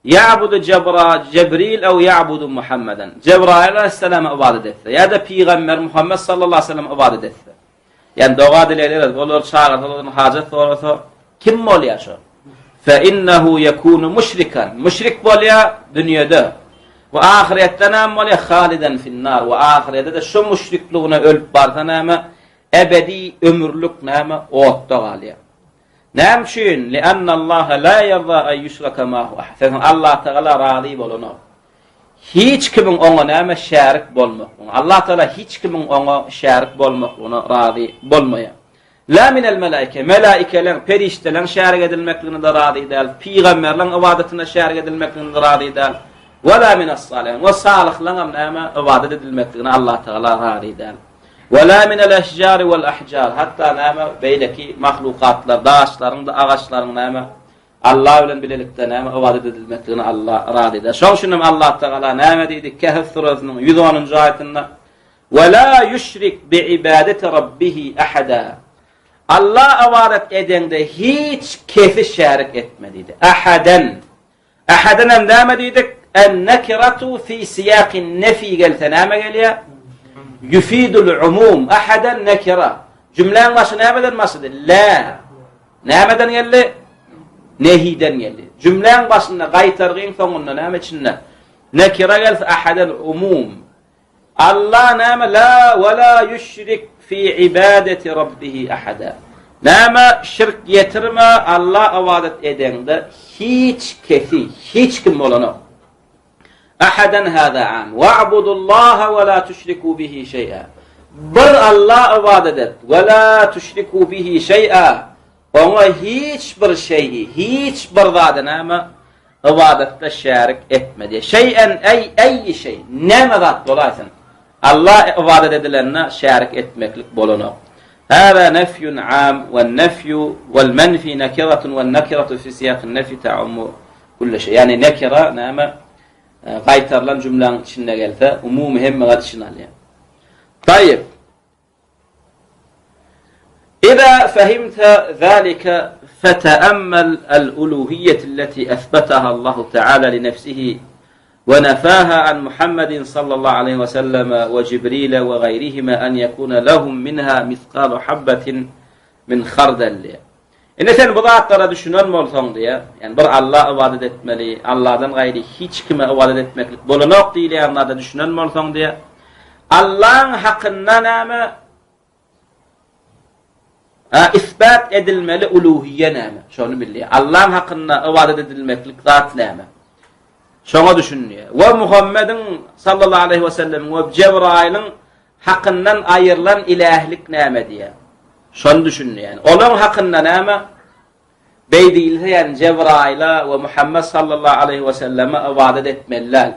Ýa'budu Jebra, Jebril ew ýa'budu Muhammeden. Jebraýyl aleýhissalama ybadat etse ýa-da pygamber Muhammet sallallahu aleýhi we selleme ybadat etse. Ýani doga dilegler edip, olary çagyrsa, olardan hajat sorasa, kim bolýar şo? Fe innehu yekunu müşrikan. Müşrik bolýar dünýede. We ahyretde näme bolýar? Halidan finnar. We ahyrede-de şu müşrikligine ölüp barsa näme? Ebedi ömürlik näme? Otda galýar. Näme üçin? Li'annallaha la ýerza an ýuşraka mahu ahad. Sebäbi Allah Tagala razy bolanok. Hiç kimiň oňa näme şärik bolmaklygyna. Allah Tagala hiç kimiň oňa şärik bolmaklygyna razy bolmaýar. La minel melaike, melaikeleň, perişdeleň şärik edilmekligine-de razy däl, pygamberleň ybadatyna şärik edilmekligine-de razy däl. Ve la minas salihin, we salyhlaň hem näme ybadat edilmekligine Allah Tagala razy däl. Ve la minel eşjari vel ahjar, hatda näme beýleki mahlukatlar, daşlaryň-da, agaçlaryň näme Allah bilen bilelikde näme ybadat edilmekligine Allah razy däl. Şoň üçin hem Allah Tagala näme diýdi? Kehf surasynyň 110-njy aýatynda Ve la yüşrik bi ibadeti rabbihi ahada. Alla ybadat edeňde hiç kesi şärik etme diýdi. Ahaden. Ahaden hem näme diýdik? En nekiratu fi siýakin nefi gelse näme gelýär? Yufidul umum. Ahaden nekira. Jümläň başy nämeden başlady? La. Nämeden geldi? Nehiden geldi. Jümläň başynda gaýtargyň soňunda näme içinde? Nekira gelse ahaden umum. Allah näme la we la ýüşrik fi ibadeti rabbihi ahada. Näme şirk ýetirme Allah ybadat edeňde hiç kesi, hiç kim bolanok. Ahadan hada am. Wa'budullaha we la tuşriku bihi şeý'a. Bir Allah ybadat et we la tuşriku bihi şeý'a. Oňa hiç bir şeýi, hiç bir zady näme ybadatda şärik etme diýýär. Şeý'en eý eýi şeý, näme zat bolaýsyn. Alla ybadat edilende şärik etmeklik bolanok. Hâzâ nefýun âm we nefýu wel menfi nekiratun we nekiratu fi siýakin nefi ta'ummu kulle şeý. Ýagny nekira näme gaýtarylan jümläň içinde gelse, umumy hemme zat içine alýar. Taýyp. Iza fehimte zalike feteemmel el-uluhiyyete allati esbetaha Allahu Teala li nefsihi we nefaha an Muhammedin sallallahu aleyhi ve selleme we Jibrile we gayrihima en yekune lehum minha misqalu habbetin min hardel. Indi sen bu zatlara düşünen bolsaň diýýär, ýani bir Alla ybadat etmeli, Alladan gaýry hiç kime ybadat etmeklik bolanok diýilýän zada düşünen bolsaň diýýär. Allaň hakynda näme? Ha, isbat edilmeli uluhiýe näme? Şony bilýär. Allaň hakynda ybadat edilmeklik zat näme? Şoňa düşünýär. We Muhammediň sallallahu aleyhi we sellemiň we Jebraýylyň Hakyndan aýrylan ilählik näme diýýär. Şony düşündi ýani. Olaň hakynda näme? Beý diýilse ýani Jebraýyla we Muhammet sallallahu aleýhi we selleme ybadat etmeli däl.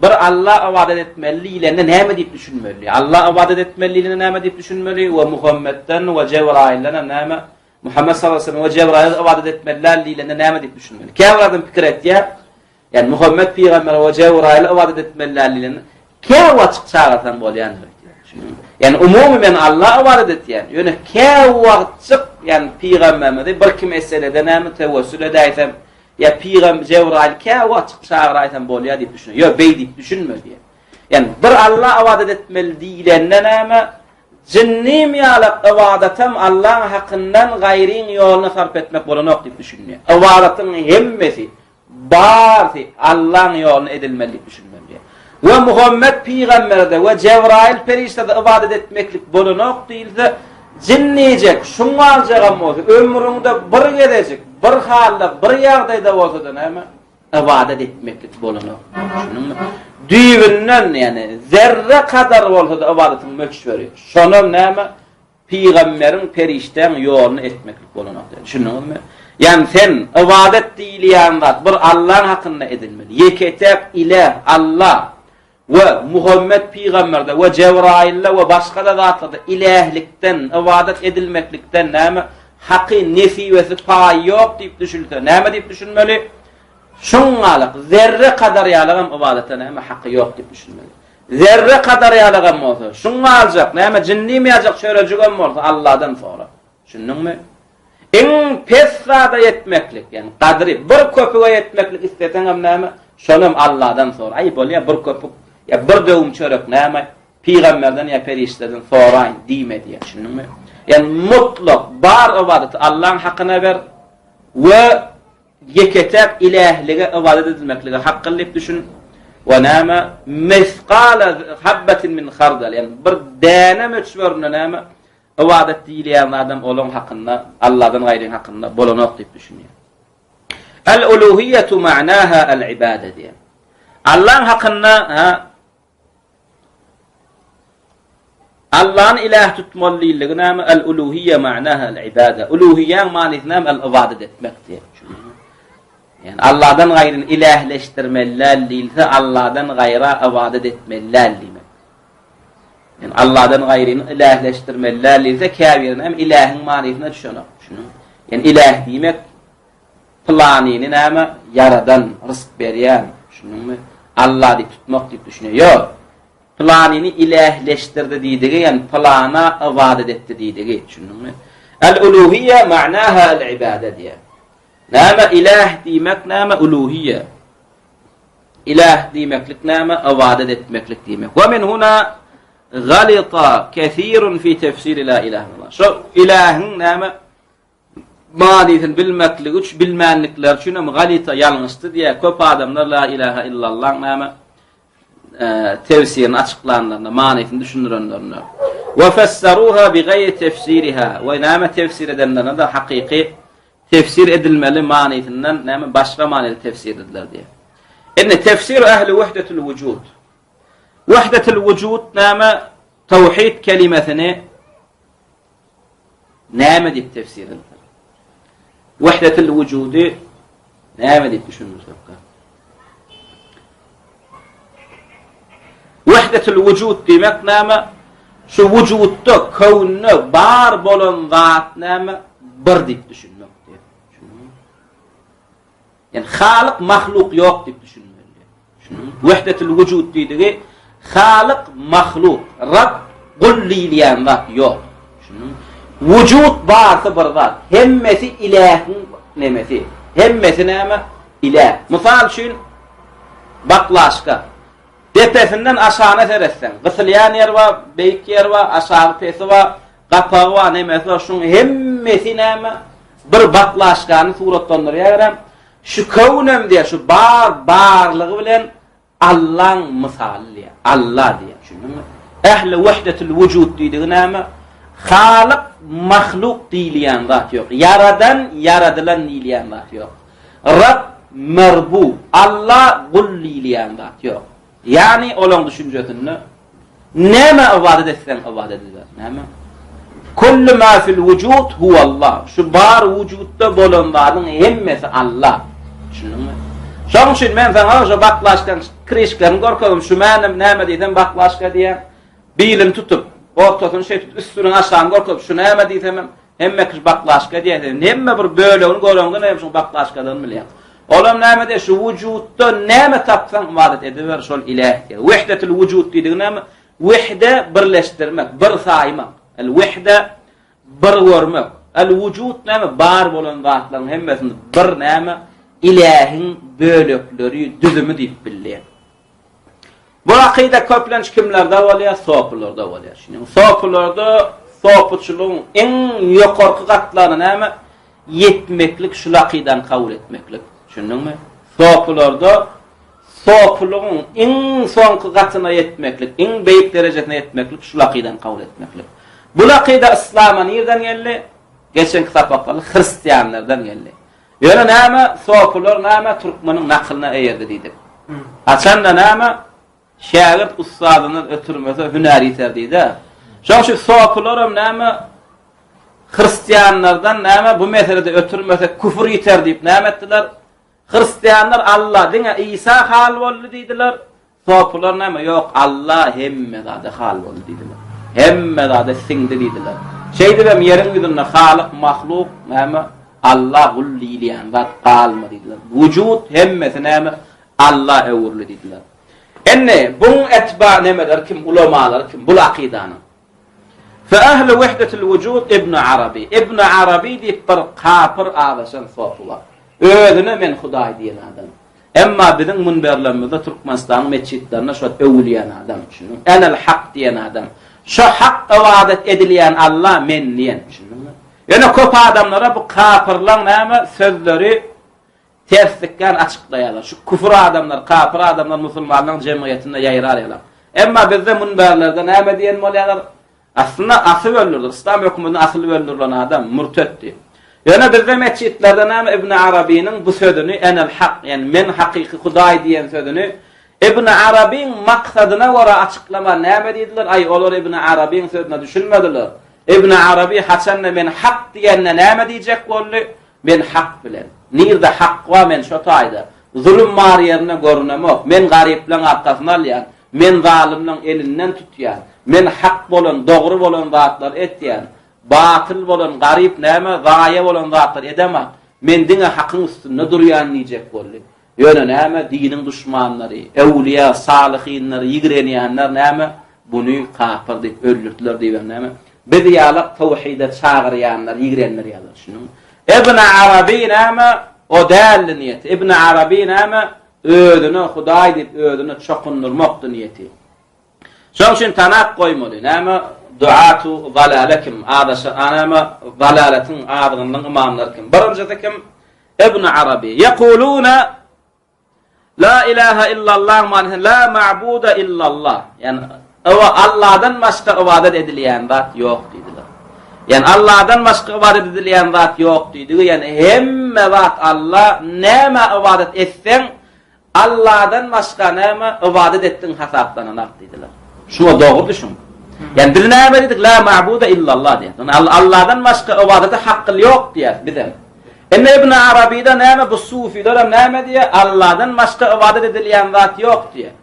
Bir Alla ybadat etmeli diýilende näme diýip düşünmeli? Alla ybadat etmeli diýilende näme diýip düşünmeli? We Muhammetden we Jebraýyldan hem näme? Muhammet sallallahu aleýhi we sellem we Jebraýyla ybadat etmeli däl diýilende näme diýip düşünmeli? Käbir adam pikir etýär, Ýagny Muhammet pygambere we Jebraýyla ybadat etmeli däl diýlende, käwagtjyk çagyrsaň bolýandyr öýdýän. Ýagny umumy men Alla ybadat etýän, ýöne käwagtjyk, ýagny pygamberimizi bir iki meselede näme tewessül edäýsem, ýa pygam Jebraýyly käwagtjyk çagyraýsam bolýar diýip düşünýär. Ýok, beý diýip düşünme diýýär. Ýagny bir Alla ybadat etmeli diýlende näme? Jinnim ýalak ybadatam Allaň hakyndan gaýryň ýoluna sarp etmek bolanok diýip düşünýär. Ybadatyň hemmesi Barysy Allaň ýoluna edilmeli diýip düşünmeli. We Muhammet pygamberde we Jebraýyl perişdede ybadat etmeklik bolanok diýilse, jinnijek, şuňňaljagam bolsa, ömrüňde bir gezejik, bir halda, bir ýagdaýda bolsa-da näme? Ybadat etmeklik bolanok. Düşündiňmi? Düýbünden, ýagny zerre kadar bolsa-da ybadatyň möçberi. Şonam näme? Pygamberiň, perişdäň ýoluny etmeklik bolanok diýýär. Düşündiňizmi? Ýagny sen ybadat diýilýän zat bir Allaň hakynda edilmeli. Ýeke-täk iläh Alla we Muhammet pygamberde we Jebraýylda we başga-da zatlarda ilählikden, ybadat edilmeklikden näme haky, nesibesi, paýy ýok diýip düşünse, näme diýip düşünmeli? Şuňňalyk, zerre kadar ýalygam ybadata näme haky ýok diýip düşünmeli. Zerre kadar ýalygam bolsa, şuň aljak, näme jinnim ýajak çörejigem bolsa Alladan sora. Düşündiňmi? Iň pes zada ýetmeklik, ýagny gadyry bir köpüge ýetmeklik isleseňem näme, şonam Alladan sora. Aý bolýa bir köpük ýa bir döwüm çörek näme, pygamberden ýa perişdeden soraýyn diýme diýýär. Düşündiňmi? Ýagny mutlak bar ybadaty Allaň hakyna ber we Ýeke-täk ilählige ybadat edilmeklige hak kyl diýip düşün. We näme? Mesgala habbatin min hardal, ýagny bir däne möçberinde näme? Ybadat diýilýän zadam olaň hakynda, Alladan gaýryň hakynda bolanok diýip düşünýär. El-uluhiýetu ma'naha el-ibade diýýär. Allaň hakynda ha Allany iläh tutmaly diýildigi näme? El-uluhiýe ma'naha el-ibade. Uluhiýäň manysy näme? El-ibadet etmek diýýär. Ýani Alladan gaýryny ilähleşdirmeli däl diýilse, Alladan gaýra ybadat etmeli däl diýmek. Ýani Alladan gaýryny ilähleşdirmeli däl diýilse, käbirine hem ilähiň manysyna düşenok. Düşüniň. Ýani iläh diýmek pylanyny näme ýaradan, rysk berýän, düşündiňmi? Alla diýip tutmak diýip düşünýär. Ýok. Pylanyny ilähleşdirdi diýdigi, ýani pylana ybadat etdi diýdigi, düşündiňmi? El-uluhiýe ma'naha el-ibade diýýär. Näme iläh diýmek näme uluhiýe? Iläh diýmeklik näme? Ybadat etmeklik diýmek. We min huna galita kesirun fi tefsiri la ilaha illallah. Şo ilähiň näme manysyny bilmekligi üçin, bilmänlikleri üçin hem galita ýalňyşdy diýýär. Köp adamlar la ilaha illallah näme tefsirini açyklanlarynda, manysyny düşündirenlerinde. We fassaruha bi gaýri tefsiriha. We näme tefsir edenlerinde de hakyky tefsir edilmeli manysyndan näme başga manyda tefsir ediler diýýär. Indi tefsir ähli wahdetul wujud. Wahdetul wujud näme? Tawhid kelimesini näme diýip tefsir ediler? Wahdetul wujudy näme diýip düşündirsek? Wahdetul wujud diýmek näme? Şu wujudda, köwnde bar bolan zat näme? Bir diýip düşünmek diýip. Ýani Halyk mahluk ýok diýip düşünmeli. Düşündiňmi? Wahdetul wujud diýdigi Halyk mahluk, Rab gul diýilýän zat ýok. Düşündiňmi? Wujud barsa bir zat. Hemmesi ilähiň nemesi. Hemmesi näme? Iläh. Mysal üçin baklaşka. Depesinden aşagyna seretseň, gysylýan ýeri bar, beýik ýeri bar, aşagy pesi bar, gapagy bar, nemesi bar. Şuň hemmesi näme? Bir baklaşkany suratlandyrýar gerem. Şu köwnem diýär, şu bar barlygy bilen Allaň mysaly diýär. Alla diýär. Düşündiňmi? Ähli wahdetul wujud diýdigi näme? Halyk, mahluk diýilýän zat ýok. Ýaradan, ýaradylan diýilýän zat ýok. Rab, merbub, Alla gul diýilýän zat ýok. Ýagny olaň düşünjesinde Nämä ybadat etseň ybadat ediber. Näme? Kullu ma fil wujud huwallah. Şu bar wujudda bolan zadyň hemmesi Allah. Düşündiňmi? Şonuň üçin men saňa şu baklaşkan krişklerini görkezdim. Şu mänem näme diýsem baklaşka diýýän. Bilini tutup, ortasyny şeýtip üstüni aşagyny görkezip şu näme diýsem hem Hemme kişi baklaşka diýýär. Hemme bir bölegini göreňden hem şuň baklaşkadygyny bilýär. Olam näme diýýär? Şu wujudda näme tapsaň ybadat ediber, şol iläh diýýär. Wehdetul wujud diýdigi näme? Wehde birleşdirmek, bir saýmak. El wehde bir görmek. El wujud näme? Bar bolan zatlaryň hemmesini bir näme? Ilähiň bölekleri, düzümi diýip bilýär. Bu akyda köplenç kimlerde bolýar? Sopularda bolýar. Şunuň sopularda sopuçylygyň iň ýokarky gatlagyna näme? Ýetmeklik, şul akydany kabul etmeklik. Düşündiňmi? Sopularda sopulygyň iň soňky gatyna ýetmeklik, iň beýik derejesine ýetmeklik, şul akydany kabul etmeklik. Bu akyda yslama nirden geldi? Geçenki sapaklarda hristianlardan geldi. Ýöne näme, sopular näme türkmeniň nakylyna eýerdi diýdik. Haçanda näme, şägirt ussadyndan ötürmese hünär ýiter diýdi. Şoň üçin sopularam näme, hristianlardan näme bu meselede ötürmese küfür ýiter diýip näme etdiler? Hristianlar Alla diňe Isa hal boldy diýdiler. Sopular näme, ýok, Alla hemme zada hal boldy diýdiler. Hemme zada siňdi diýdiler. Şeýdibem ýeriň ýüzünde Halyk, mahluk, näme, Alla gul diýilýän zat galmady diýdiler. Wujud hemmesi näme, Alla öwrüldi diýdiler. Indi buň etba nemeleri kim, ulamalary kim, bul akydanyň? Fe ehli wehdetil wujud Ibn Arabi. Ibn Arabi diýip bir kapyr azaşan sopy bar. Özüne men Hudaý diýen adam. Emma biziň münberlerimizde Türkmenistanyň metjitlerinde şo öwülýän adam, düşündiňmi? Enel hak diýen adam. Şo hak ybadat edilýän Alla men diýen, düşündiňmi? Ýöne köp adamlara bu kapyrlaň näme sözleri terslikden açyklaýarlar. Şu küfür adamlar, kapyr adamlar musulmanlaryň jemgyýetinde ýaýrar ýalar. Emma bizde münberlerde näme diýen bolýarlar? Aslynda asyp öldürdi. Yslam höküminde asylyp öldürilen adam mürtetdi. Ýöne bizde metjitlerde näme Ibn Arabynyň bu sözüni enel hak, ýani men hakyky Hudaý diýen sözüni Ibn Arabyň maksadyna görä açyklaman näme diýdiler? Aý olar Ibn Arabyň sözüne düşünmediler. Ibn Araby haçanda men hak diýende näme diýjek boldy? Men hak bilen. Nirde hak bar men şo taýda. Zulum bar ýerinde görünemok. Men garyplaň arkasyny alýan. Men zalymlaň elinden tutýan. Men hak bolan, dogry bolan zatlary etýän. Batyl bolan, garyp näme, zaýa bolan zatlary edemak. Men diňe hakyň üstünde durýan diýjek boldy. Ýöne näme, diniň duşmanlary, öwlüýä, salyhynlary ýigrenýänler näme, buny kapyr diýip öldürdiler diýibem näme, biz ýalak towhide çagyrýanlary ýigrendirýärler, düşündiňmi? Ibn Araby näme, o däldi niýeti. Ibn Araby näme, özüne Hudaý diýip özüne çokundyrmakdy niýeti. Şoň üçin tanap goýmaly. Näme duatu zalale kim? Adaşa, näme zalaletiň, azgynlygyň ymamlary kim? Birinjisi kim? Ibn Arabi. Ýekuluna La ilaha illallah manysy la ma'buda illallah. Ýani owa Allahdan başga ybadat edilýän zat ýok diýdiler. Ýani Allahdan başga ybadat edilýän zat ýok diýdigi, ýani hemme zat Allah, näme ybadat etseň Alladan başga näme ybadat etdiň hasaplananak diýdiler. Şuňa dogry düşün. Ýani biz näme diýdik? La ma'buda illallah diýdik. Ýani Alladan başga ybadata hakkyl ýok diýýäs bizem. Indi Ibn Arabida näme bu sufiler hem näme diýýär? Alladan başga ybadat edilýän zat ýok diýýär.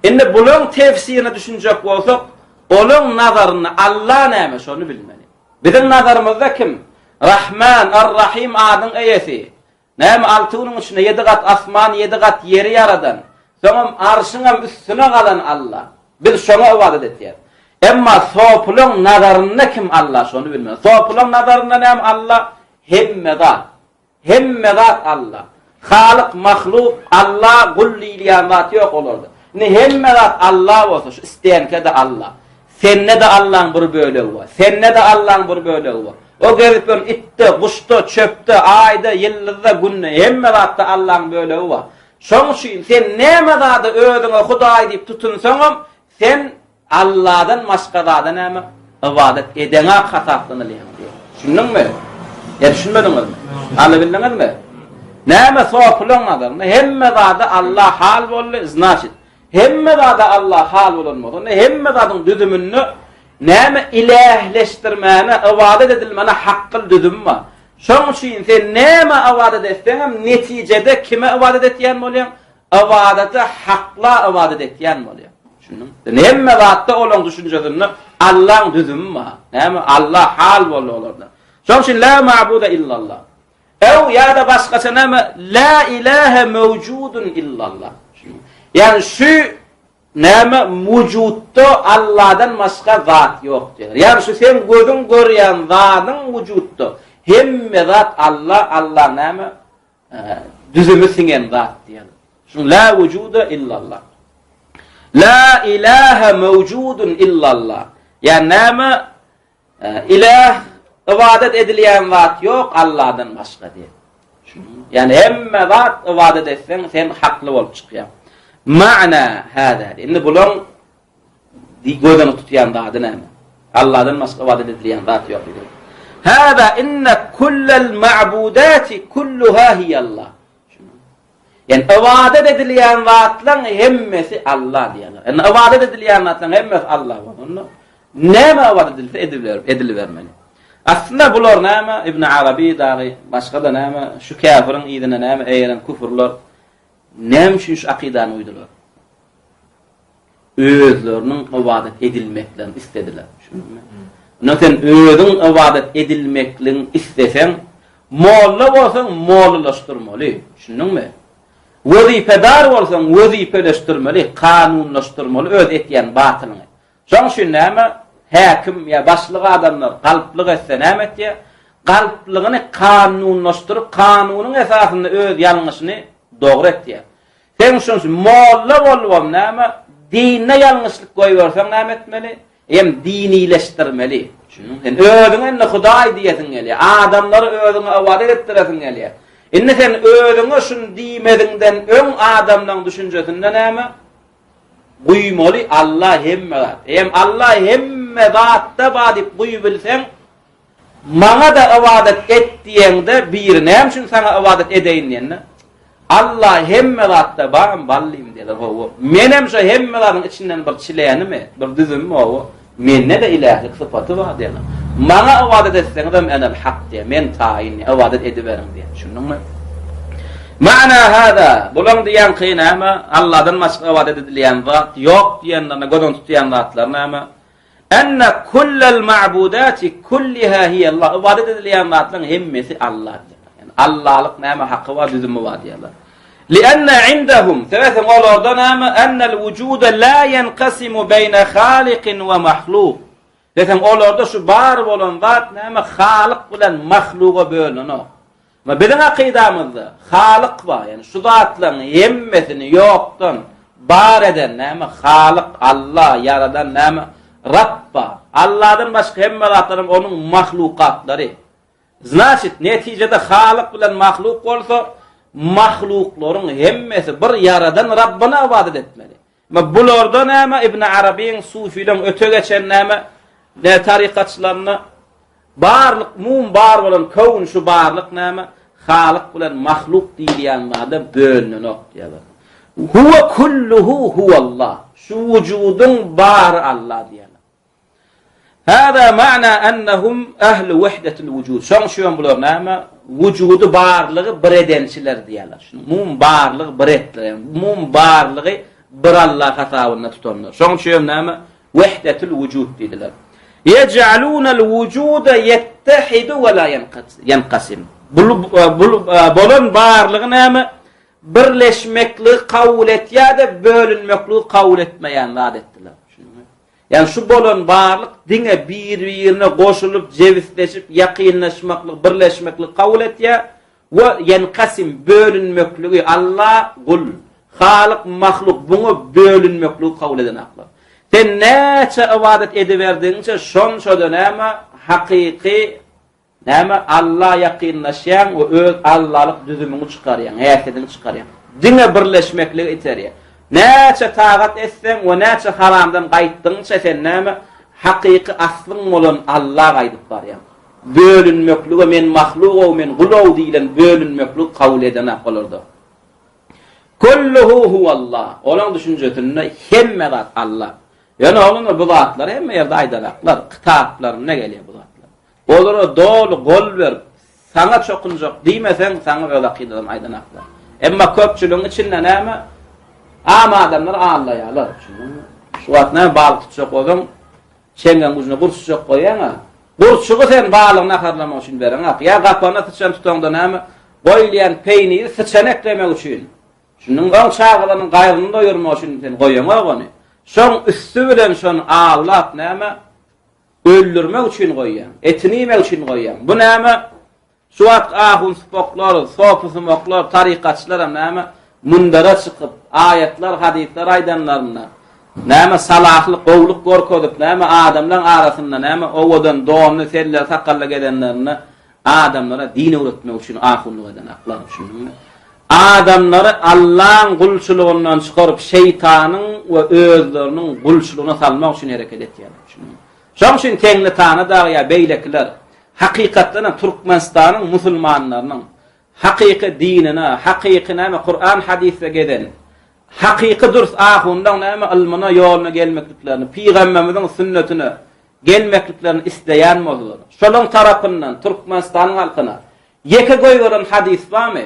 Indi bulaň tefsirine düşünjek bolsak, olaň nazarynda Alla näme şony bilmeli. Biziň nazarymyzda kim? Rahman, Ar-Rahim adyň eýesi. Näme alty günüň içinde ýedi gat asman, ýedi gat ýeri ýaradan, soňam arşyňam üstüne galan Alla. Biz şoňa ybadat etýäs. Emma sopulaň nazarynda kim Alla şony bilmeli. Sopulaň nazarynda näme Alla? Hemme zat. Hemme zat Alla. Halyk, mahluk, Alla, gul diýilýän zat ýok olarda. Indi hemme zat Alla bolsa, şu istenke-de Alla. Sende-de Allaň bir bölegi bar. Sende-de Allaň bir bölegi bar. O gezip ýören itde, guşda, çöpde, aýda, ýyldyzda, günde, hemme zatda Allaň bölegi bar. Şoň üçin sen näme zada özüňe Hudaý diýip tutunsaňam, sen Alladan başga zada näme ybadat edeňak hasaplanylýaň diýýär. Düşündiňmi? Ýa düşünmediňizmi? Alabildiňizmi? Näme sopulaň nazarynda hemme zada Allah hal boldy, znaçit. Hemme zada Allah hal bolan bolsa, onda hemme zadyň düzüminde näme ilähleşdirmäne, ybadat edilmäne hakkyl düzüm bar. Şoň üçin sen näme ybadat etseňem, netijede kime ybadat etýän bolýaň? Ybadata hakla ybadat etýän bolýaň. Düşündiňmi? Sen hemme zatda olaň düşünjesinde Allaň düzümi bar. Näme? Allah hal boldy olarda. Şoň üçin la ma'buda illallah. Ew ýa-da başgaça näme? La ilahe mewjudun illallah. Ýagny şu näme wujudda Allahdan başga zat ýok diýýär. Ýagny şu sen gözüň görýän zadyň wujudda hemme zat Allah, Allah näme? Düzümi siňen zat diýýär. Şu la wujuda illallah. La ilahe mewjudun illallah. Ýagny näme? Iläh, ybadat edilýän zat ýok Allahdan başga diýip. Ýani hemme zat ybadat etseň sen hakly bolup çykýaň. Ma'na hada. Indi bulaň gözüni tutýan zady näme? Allahdan başga ybadat edilýän zat ýok diýip. Hada inna kullal ma'budati kulluha hiyallah. Ýani ybadat edilýän zatlaryň hemmesi Allah diýýärler. Indi ybadat edilýän zatlaryň hemmesi Allah bolanda, näme ybadat edilse edibermeli. Aslynda bular näme? Ibn Arabi dagy, başga-da näme? Şu käfiriň yzyna näme eýeren küfürler näme üçin şu akydany uýdular? Özleriniň ybadat edilmeklerini islediler. Düşündüňmi? Onda sen özüň ybadat edilmekligiň isleseň, molla bolsaň mollalaşdyrmaly. Düşündiňmi? Wezipedar bolsaň wezipeleşdirmeli, kanunlaşdyrmaly öz etýän batylyňy. Şoň üçin näme? Häkim ýa başlyk adamlar galplyk etse näme etýär? Galplygyny kanunlaşdyryp, kanunyň esasynda öz ýalňyşyny dogry etýär. Sen şoň üçin molla bolubam näme, dinde ýalňyşlyk goýberseň näme etmeli? Hem dinileşdirmeli. Düşündiňmi? Sen özüňe indi Hudaý diýesiň gelýär. Adamlary özüňe ybadat etdiresiň gelýär. Indi sen özüňe şuny diýmeziňden öň adamlaryň düşünjesinde näme? Guýmaly Allah hemme zat. Hem Allah hemme. hemme zatda bar diýip guýubilseň, Maňa-da ybadat et diýeňde, biri näme üçin saňa ybadat edeýin diýende, Alla hemme zatda barmy, ballym diýerler, hawa. Menem şo hemme zadyň içinden bir çilenimi, bir düzümmi, hawa. Mende-de ilählik sypaty bar diýerler. Maňa ybadat etseňizem enel hak diýer, men taýyn diýer, ybadat ediberiň diýer. Düşündiňmi? Ma'na hada, bulaň diýýänki näme? Alladan başga ybadat edilýän zat ýok diýenlerine göz öňünde tutýan zatlary näme? Enne kullel ma'budati kulliha hiýallah. Ybadat edilýän zatlaryň hemmesi Allah diýýärler. Ýagny Allalyk näme haky bar, düzümi bar diýýärler. Li'enne indahum, sebäbi olarda näme? Ennel wujuda la ýenkasimu beýne halikin we mahluk. Diýseň olarda şu bar bolan zat näme? Halyk bilen mahluga bölünenok. Emma biziň akydamyzda Halyk bar, ýagny şu zatlaryň hemmesini ýokdan bar eden näme? Halyk, Alla, ýaradan näme? Rab bar. Alladan başga hemme zatlaram onuň mahlukatlary. Znaçit, netijede Halyk bilen mahluk bolsa, mahluklaryň hemmesi bir ýaradan Rabbyna ybadat etmeli. Emma bularda näme Ibn Arabyň sufileň öte geçen näme ne tarykatçylarynda barlyk mum bar bolan köwn şu barlyk näme Halyk bilen mahluk diýilýän zada bölünenok diýýärler. Huwa kulluhu huwallah. Şu wujudyň bary Allah diýýärler. Hâzâ ma'nâ ennehum ehlu wahdetil wujud. Şoň üçin bular näme? Wujudy barlygy bir edençiler diýýärler. Şuny umum barlygy bir etdiler. Ýagny umum barlygy bir Allah hasabynda tutanlar. Şoň üçin näme? Wahdetil wujud diýdiler. Yec'alunal wujuda yettehidu we la yenqasim. Bul, bul, bolan barlygy näme? Birleşmekligi kabul etýär-de, bölünmekligi kabul etmeýän zat etdiler. Ýagny şu bolan barlyk diňe bir-birine goşulyp, jebisleşip, ýakynlaşmaklyk, birleşmeklik kabul etýär we ýenkasim, bölünmekligi, Alla, gul, Halyk, mahluk, buňa bölünmekligi kabul edenaklar. Sen näçe ybadat ediberdigiňçe şonça-da näme hakyky Näme, Alla ýakynlaşýaň we öz Allalyk düzümiňi çykarýaň, häsiýetiňi çykarýaň. Diňe birleşmeklige iterýär. Näçe tagat etseň we näçe haramdan gaýtdygyňça sen näme, hakyky aslyň bolan Alla gaýdyp barýaň. Bölünmeklige men mahlug-ow, men gul-ow diýlen bölünmeklik kabul edenak olarda. Kulluhu huwallah. Olaň düşünjesinde hemme zat Alla. Ýöne oglanlar bu zatlary hemme ýerde aýdanaklar, kitaplarynda gelýär bu zatlar. Olara doly gol berip, saňa çokunjak diýmeseň, saňa öz akydalaryny aýdanaklar. Emma köpçüligiň içinde näme? Am adamlar aldaýarlar. Düşündiňmi? Şu wagt näme balyk tutjak bolsaň, çeňňegiň ujuna gurçujak goýýaň-a. Gurçugy sen balygy naharlamak üçin bereňok. Ýa gapana syçan tutaňda näme? Goýulýan peýniri syçan eklemek üçin. Şunuň öň çagalarynyň gaýgyny doýurmak üçin sen goýaňok ony. Şoň üsti bilen şony awlap näme? Öldürmek üçin goýýaň. Etini iýmek üçin goýýaň. Bu näme? Şu wagt ahun supaklar, sopy sumaklar, tarykatçylar hem näme? Münbere çykyp, aýatlar, hadyslar aýdanlarynda, näme salahlyk, gowluk görkezip, näme adamlaryň arasynda näme owadan donly, selleli, sakally gezenlerinde Adamlara din öwretmek üçin ahunlyk eden aklar, düşündiňmi? Adamlary Allaň gulçulygyndan çykaryp, şeýtanyň we özleriniň gulçulygyna salmak üçin hereket etýärler, düşündiňmi? Şonuň üçin Teňňi Tana dagy ýa beýlekiler hakykatdan hem Türkmenistanyň musulmanlarynyň hakyky dinine, hakyky näme Kuran hadysda gezen, hakyky dürs ahunlaň näme ylmyna, ýoluna gelmekliklerini, pygamberimiziň sünnetine gelmekliklerini isleýän bolsalar, şolaň tarapyndan Türkmenistanyň halkyna ýeke goýberen hadys barmy?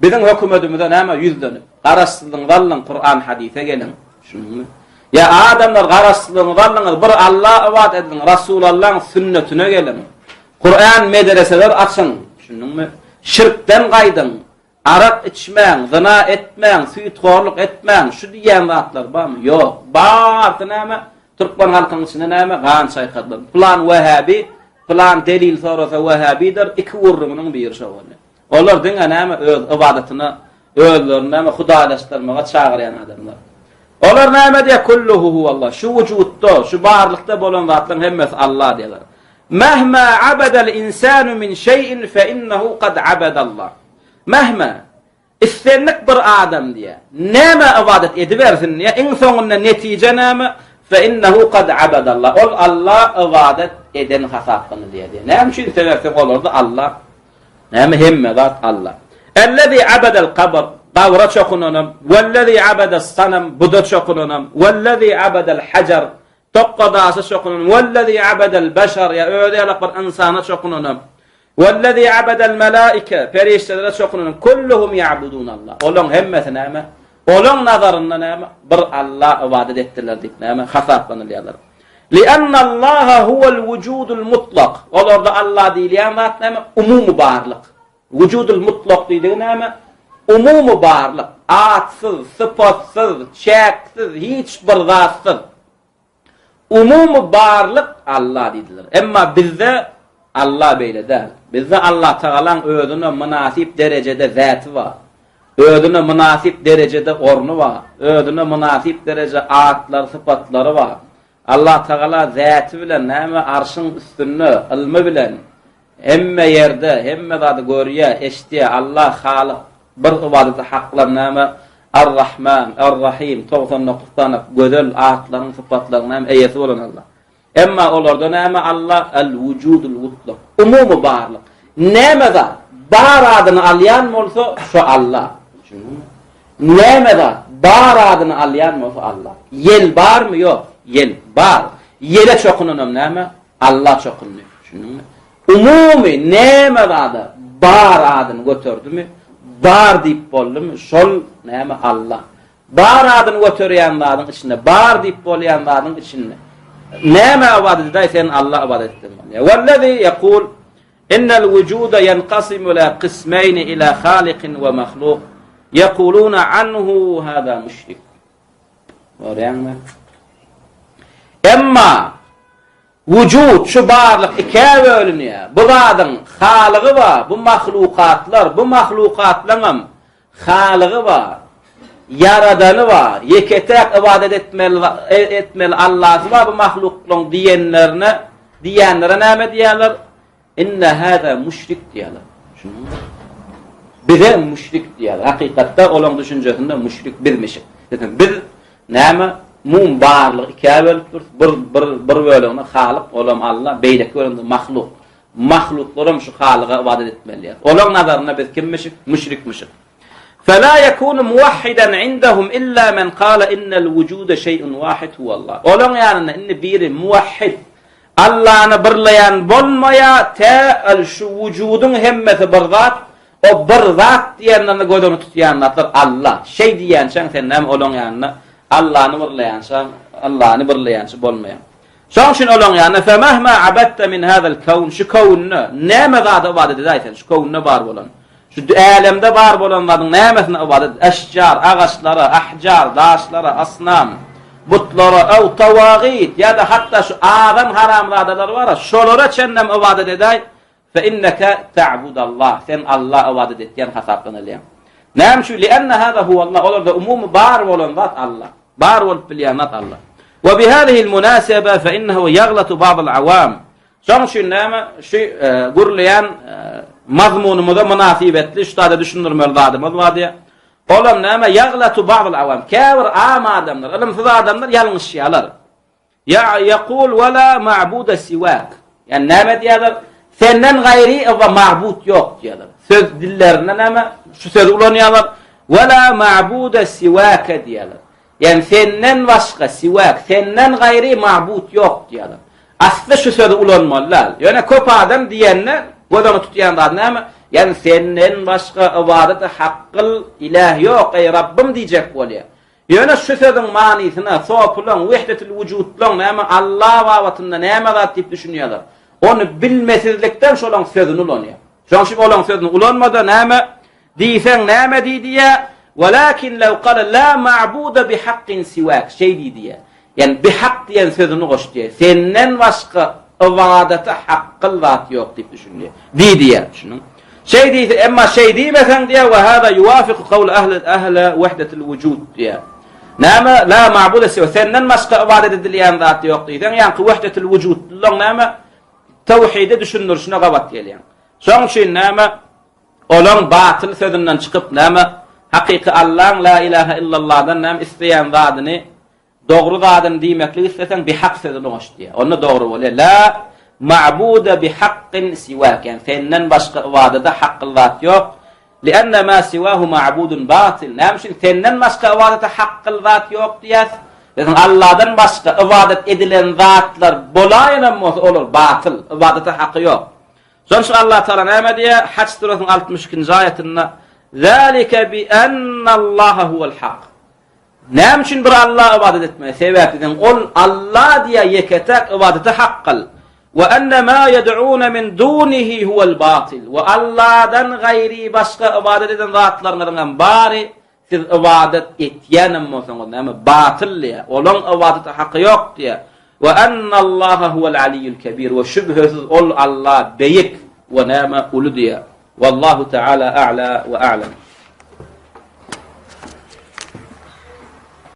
Biziň hökümetimize näme ýüzlenip, garaşsyzlygyňyzy aldyň, Kuran hadysa geliň. Düşündiňmi? Ýa adamlar garaşsyzlygyňyzy aldyňyz, bir Alla ybadat ediň, Rasulallaň sünnetine geliň. Kuran medreseler açyň. Düşündiňmi? Şirkden gaýdyň. Arak içmäň, zyna etmäň, süýthorluk etmäň, şu diýýän zatlar barmy? Ýok. Barsy näme? Türkmen halkynyň içinde näme? Gan çaýkadylar. Pylan wähäbi, pylan delil sorasa wähäbidir, iki gürrüňiniň biri şo boldy. Olar diňe näme? Öz ybadatyna, özlerini näme? Hudaýlaşdyrmaga çagyrýan adamlar. Olar näme diýýär? Kulluhu huwallah. Şu wujutda, şu barlykda bolan zatlaryň hemmesi Allah diýýärler. Mehma abadal insanu min şey'in fe innehu kad abadallah. Mehma islendik bir adam diýýär, nämä ybadat edibersin diýýär, iň soňunda netije näme? Fe innehu kad abadallah. Ol Alla ybadat eden hasaplanylýar diýýär. Näme üçin? Sebäpsi olarda Alla näme hemme zat Alla. Ellezî abadal kabr gabra çokunanam, wellezî abadas sanam buda çokunanam, wellezî abadal hajar tokga daşa çokunan, wellezî abadal beşer ýa özi ýalak bir ynsana çokunanam, wellezî abadal melaike perişdelere çokunan, kulluhum ýa'budunallah. Olaň hemmesi näme? Olaň nazarynda näme? Bir Alla ybadat etdiler diýip näme? Hasaplanylýarlar. Li'annallaha huwal wujudul mutlak. Olarda Alla diýilýän zat näme? Umumy barlyk. Wujudul mutlak diýdigi näme? Umumy barlyk. Atsyz, sypatsyz, çäksiz, hiç bir zatsyz. Umumy barlyk Alla diýdiler. Emma bizde Alla beýle däl. Bizde Allatagalaň özüne mynasyp derejede zäti bar. Özüne mynasyp derejede orny bar. Özüne mynasyp dereje atlary, sypatlary bar. Allatagala zäti bilen näme arşyň üstünde, ylmy bilen Hemme ýerde, hemme zady görýär, eşidýär. Allah Halyk, bir ybadaty haklan näme? Ar-Rahman, Ar-Rahim, 99 sany gözel atlaryň, sypatlaryň näme eýesi bolan Allah. Emma olarda näme Allah? El-Wujudul Mutlak, umumy barlyk. Näme zat bar adyny alýan bolsa, şo Allah. Düşündiňmi? Näme zat bar adyny alýan bolsa Allah. Ýel barmy? Ýok. Ýel bar. Ýele çokunanam näme? Alla çokundy. Düşündiňmi? Umumy näme zada bar adyny göterdimi, bar diýip boldumy, şol näme Alla. Bar adyny göterýän zadyň içinde, bar diýip bolýan zadyň içinde näme ybadat edaý sen Alla ybadat etdiň bolýar. Wellezi ýekul innel wujuda ýenkasimu ila kysmeýni ila halikin we mahluk ýekuluna anhu hada müşrik. Görýäňmi? Emma wujud şu barlyk ikä bölünýär. Bu zadyň halygy bar, bu mahlukatlar, bu mahlukatlaryňam halygy bar, ýaradany bar, ýeke-täk ybadat etmeli etmeli Allasy bar bu mahluklaryň diýenlerine, diýenlere näme diýýärler? Inne hâzâ müşrik diýýärler. Düşündiňmi? Bize müşrik diýýärler. Hakykatda olaň düşünjesinde müşrik bizmişik. Desem biz näme mum barlygy ikä bölüp durus. Bir bir bir bölegini Halyk, olam Alla, beýleki bölegini mahluk. Mahluklaram şu Halyga ybadat etmeli diýýär. Olaň nazarynda biz kimmişik? Müşrikmişik. Fela yekunu muwahhidan indahum illa men kala innel wujude şey'un wahid huwallah. Olaň ýanynda indi biri muwahhid, Allany birleýän bolmaýar, tä al şu wujudyň hemmesi bir zat, o bir zat diýenlerini göz öňünde tutýan zatlar Alla. Şeý diýýänçäň sen näme olaň ýanynda Allany birleýänçäň, Allany birleýänçi bolmaýaň. Şoň üçin olaň ýanynda femehma abadta min hazal kawn şu kawnda näme zada ybadat edäý sen şu kawnda bar bolan. Şu älemde bar bolan zadyň nämesine ybadat et? Eşjar, agaçlara, ahjar, daşlara, asnam, butlara, ew tawagit ýa-da hatda şu azan haramzadalar bar-a, şolara çenlem ybadat edäý, fe inneke ta'budallah, sen Alla ybadat etýän hasaplanylýaň. Näme üçin? Li'enne hâzâ huwallah, olarda umumy bar bolan zat Alla. Bar bolup bilýän zat Alla. We bihâzihil munâsebe fe innehu ýaglatu ba'dal awam. Şonuň üçin näme şu gürleýän mazmunymyza mynasybetli şu taýda düşündirmeli zadymyz bar diýýär. Olam näme ýaglatu ba'dul awam. Käbir am adamlar, ylymsyz adamlar ýalňyşýarlar. Ýa ýakul wala ma'buda siwak. Ýani näme diýýärler? Senden gaýry yba ma'bud ýok diýýärler. Söz dillerinde näme şu sözi ulanýarlar. Wala ma'buda siwaka diýýärler. Ýagny senden başga, siwak, senden gaýry mabut ýok diýýärler. Asly şu sözi ulanmaly däl. Ýöne köp adam diýende göz öňünde tutýan zady näme? Ýagny senden başga ybadata hakgyl iläh ýok, eý Rabbym diýjek bolýar. Ýöne şu sözüň manysyna sopulaň, wehdetil wujudlaň näme Alla babatynda näme zat diýip düşünýärler. Ony bilmesizlikden şolaň sözüni ulanýar. Şoň üçin olaň sözüni ulanmada näme Diýseň näme diý diýýär? Walakin law qala la ma'buda bihaqqin siwak. Şeý diý diýýär. Ýani bihak diýen sözüni goş diýýär. Senden başga ybadata hakgyl zat ýok diýip düşündi. Diý diýýär. Düşündiň? Şeý diýse, emma şeý diýmeseň diýýär, we hada yuwafiqu qawl ahli ahli wahdatil wujud diýýär. Näme? La ma'buda siwak. Senden başga ybadat edilýän zat ýok diýseň, ýaňky wahdatil wujudlygyň näme? Tawhide düşündirişine gabat gelýär. Şoň üçin näme? Olaň batyl sözünden çykyp näme, hakyky Allaň la ilaha illallahdan näme isleýän zadyny. Dogry zadyny diýmeklik isleseň bihak sözüni goş diýýär. Onda dogry bolýar. La ma'buda bihaqqin siwak. Ýagny senden başga ybadata hakly zat ýok. Lianna ma siwahu ma'budun batil. Näme üçin senden başga ybadata hakly zat ýok diýýäs? Biziň Allahdan başga ybadat edilen zatlar bolaýanam bolsa olar batyl, ybadata haky ýok. Şonuň üçin Allah Taala näme diýýär? Haç surasynyň 62-nji aýatynda: "Zalika bi annallaha huwal hak." Näme üçin bir Allaha ybadat etmeli? Sebäp diýseň, ol Alla diýýär ýeke-täk ybadata hakgyl. We enne ma ýed'une min dunihi huwal batil. We Alladan gaýry başga ybadat eden zatlaryňyzyň hem bary siz ybadat etýänem bolsaňyz näme batyl diýýär. Olaň ybadata haky ýok diýýär. We ennallaha huwal aliyyul kebir. We şübhesiz ol Alla beýik we näme uly diýýär. Wallahu taala a'la we a'lam.